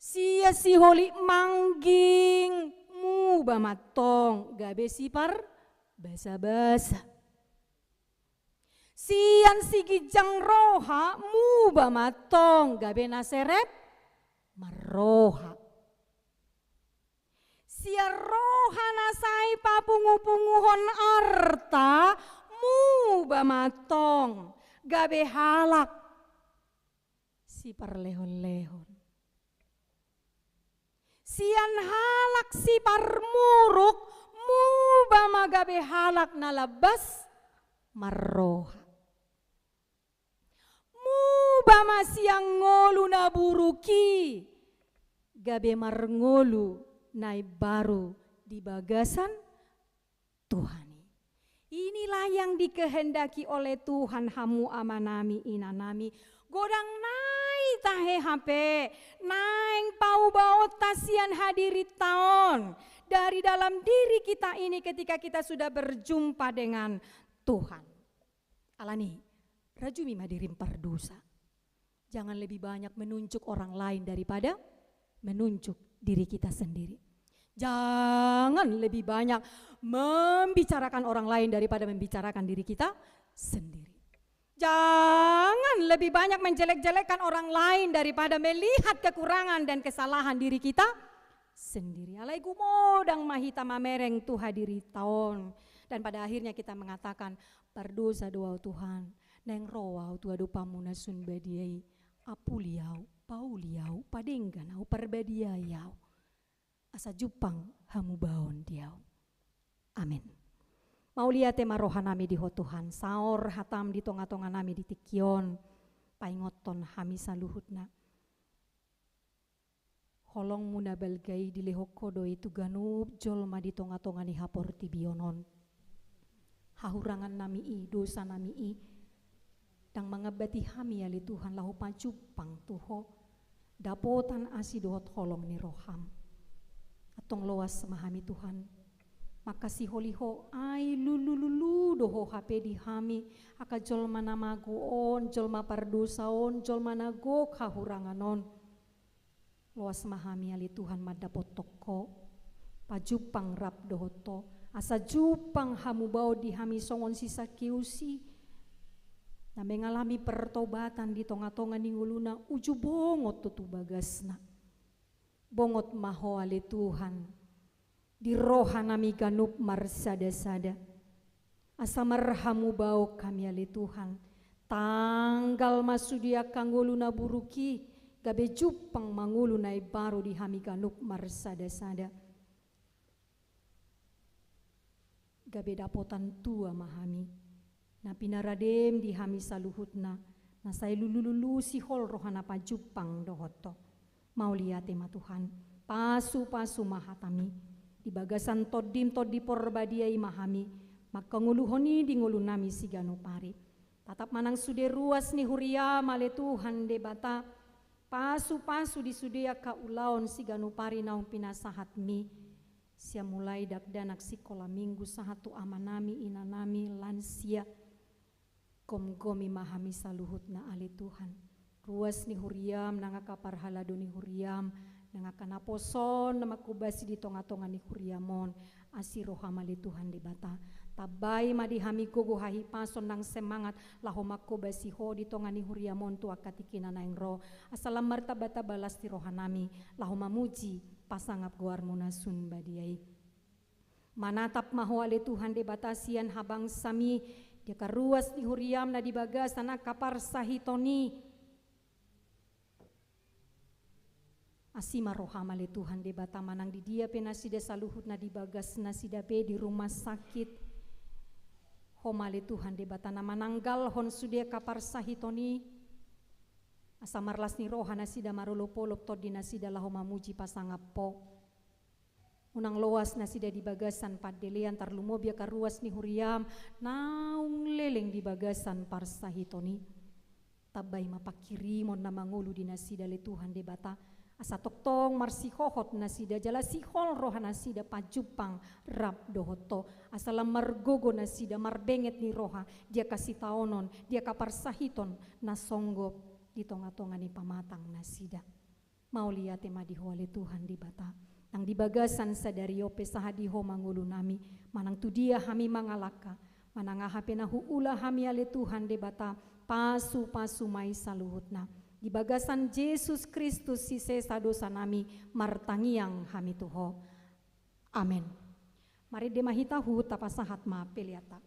Sian siholit mangging, muba ma antong gabe siparbasabasa. Sian siginjang roha, muba ma antong gabe na serep marroha. Sian roha na sai papungu-punguhon arta, muba ma antong gabe halak siparlehon-lehon. Sian halak siparmuruk, muba ma gabe halak na lambas marroha. Muba ma sian ngolu na buruk i, gabe marngolu na imbaru di bagasan Tuhan i. Inilah yang dikehendaki oleh Tuhan, hamu amanami inanami. Godang nai tahe hape naeng paubaonta sian hadirinta on. Dari dalam diri kita ini ketika kita sudah berjumpa dengan Tuhan. Alani, rajumi ma dirim pardosa. Jangan lebih banyak menunjuk orang lain daripada menunjuk diri kita sendiri. Jangan lebih banyak membicarakan orang lain daripada membicarakan diri kita sendiri. Jangan lebih banyak menjelek-jelekkan orang lain daripada melihat kekurangan dan kesalahan diri kita sendiri. Alai gumodang ma hita mamereng tu hadirinta on. Dan pada akhirnya kita mengatakan, "Pardosa do au Tuhan, naeng ro au tu adopanmu na sun badia i, apuli au, pauli au, padenggan au, parbadiai au, asa jumpang hamubaon di au." Amen. Mauliate ma rohanami di Ho Tuhan, saor hatam di tonga-tonganami di tingki on, paingothon hami saluhutna. Holongmu na balga i dilehon Ho do i tu ganup jolma di tonga-tonga ni haportibion on. Hahurangannami i, dosanami i, ndang mangambati hami ale Tuhan laho pajumpang tu Ho, dapotan asi dohot holong ni roham. Antong loas ma hami Tuhan, mangkasiholi Ho, ai lulu-lulu do Ho hape di hami, angka jolma na mago on, jolma pardosa on, jolma na gok hahurangan on. Loas ma hami ale Tuhan mandapothon Ho, pajumpang rap dohot Ho, asa jumpang hamubaon di hami songon si Sakeus i, na mengalami pertobatan di tonga-tonga ni ngoluna uju bongot do tu bagasna. Bongot ma Ho ale Tuhan, di rohanami ganup marsada-sada. Asa marhamubaon hami ale Tuhan, tanggal ma sude angka ngolu na buruk i, gabe jumpang ma ngolu na imbaru di hami ganup marsada-sada. Gabe dapotan tua ma hami, na pinaradem di hami saluhutna, na sai lulu-lulu sihol roha na pajumpang dohot Ho. Mauliate ma Tuhan, pasu-pasu ma hatami, di bagasan Tondim Tondi Porbadia i ma hami mangkangoluhon i di ngolunami siganup ari. Tatap ma nang sude ruas ni huriam ale Tuhan Debata, pasu-pasu di sude angka ulaon siganup ari naung pinasahatmi, sian mulai dakdanak sikola minggu sahat tu amanami inanami lansia. Gomgomi ma hami saluhutna ale Tuhan. Ruas ni huriam, nang angka parhalado ni huriam, nang angka naposo on na mangkobasi di tonga-tonga ni huriam on, asi roham ale Tuhan Debata. Tambai ma di hami gogo hahipason nang semangat, laho manghobasi Ho di tonga ni huriam on tu angka tingki na naeng ro, asa lam martamba-tamba las ni rohanami, laho mamuji pasangap goarmu na sun badia i. Manatap ma Ho ale Tuhan Debata sian habangsami, di angka ruas ni huriam na di bagasan angka parsahiton i. Asi ma roham ale Tuhan Debata, manang di dia pe nasida saluhutna, di bagas nasida pe di rumah sakit. Ho ma ale Tuhan Debata na mananggalhon sude angka parsahiton i, asa marlas ni roha nasida, marolop-olop tondi nasida laho mamuji pasangap Ho. Unang loas nasida di bagasan pandelean, tarlumobi angka ruas ni huriam naung leleng di bagasan parsahiton i. Tambai ma pangkirimon na mangolu di nasida ale Tuhan Debata, asa tongtong marsihohot nasida jala sihol roha nasida pajumpang rap dohot Ho, asa lam margogo nasida, marbenget ni roha di angka sitaonon, di angka parsahiton na songgop di tonga-tonga ni pamatang nasida. Mauliate ma di Ho ale Tuhan Debata, nang di bagasan sadari on pe sahat di Ho ma ngolunami, manang tu dia hami mangalangka, manang aha pe na huula hami ale Tuhan Debata, pasu-pasu ma i saluhutna. Di bagasan Jesus Kristus sisesa dosanami, martangiang hami tu Ho. Amen. Marende ma hita, huhut tapasahat ma peleanta.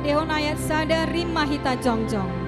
Denggan ayat sada, rima hita jongjong.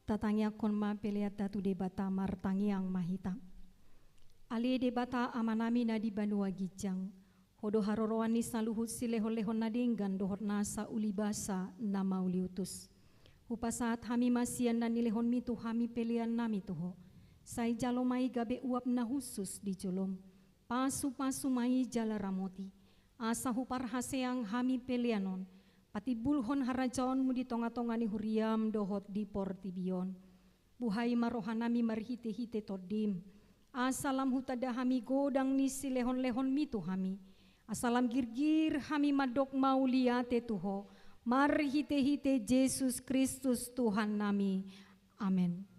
Tatangiangkon ma peleanta tu Debata. Martangiang ma hita. Ale Debata Amanami na di banua ginjang, Ho do haroroan ni saluhut silehonlehon na denggan dohot nasa ulibasa na mauliutus. Hupasahat hami ma sian na nilehonmi tu hami peleannami tu Ho. Sai jalo ma i gabe uap na hushus di jolom. Pasupasu ma i jala ramoti, asa huparhaseang hami pelean on patimbulhon harajaonmu di tongatonga ni huriam dohot di portibi on. Buhai ma rohanami marhitehite Tondim, asa lam hutanda hami godang ni silehonlehonmi tu hami, asa lam girgir hami mandok mauliate tu Ho, marhitehite Jesus Kristus Tuhannami. Amen.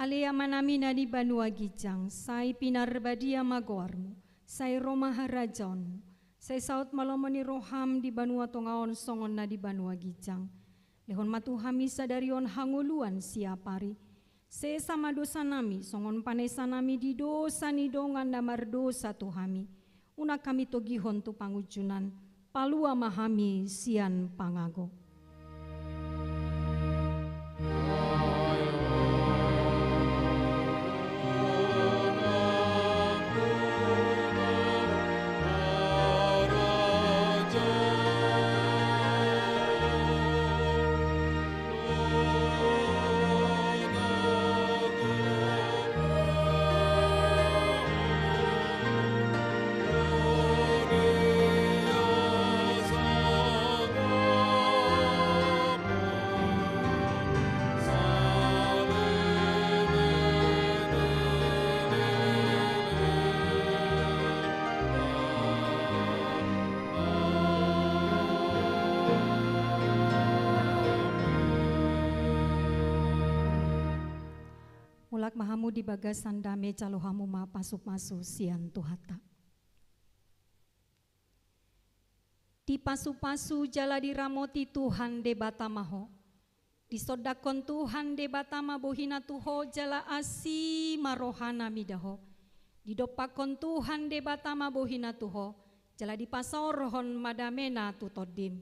Ale Amanami na di banua ginjang, sai pinarbadia ma goarmu, sai ro ma harajaonmu, sai saut ma lomo ni roham di banua tonga on songon na di banua ginjang. Lehon ma tu hami sadari on hangoluan siapari. Sesa ma dosanami songon panesanami di dosa ni dongan na mardosa tu hami. Unang hami togihon tu pangunjunan. Palua ma hami sian pangago. Mulak ma hamu di bagasan dame, jalo hamu ma pasupasu sian Tuhanta. Dipasupasu jala diramoti Tuhan Debata ma ho. Disondangkon Tuhan Debata ma bohina tu ho jala asi ma rohana mida ho. Didompakkon Tuhan Debata ma bohina tu ho, jala dipasaorhon ma damena tu tondim.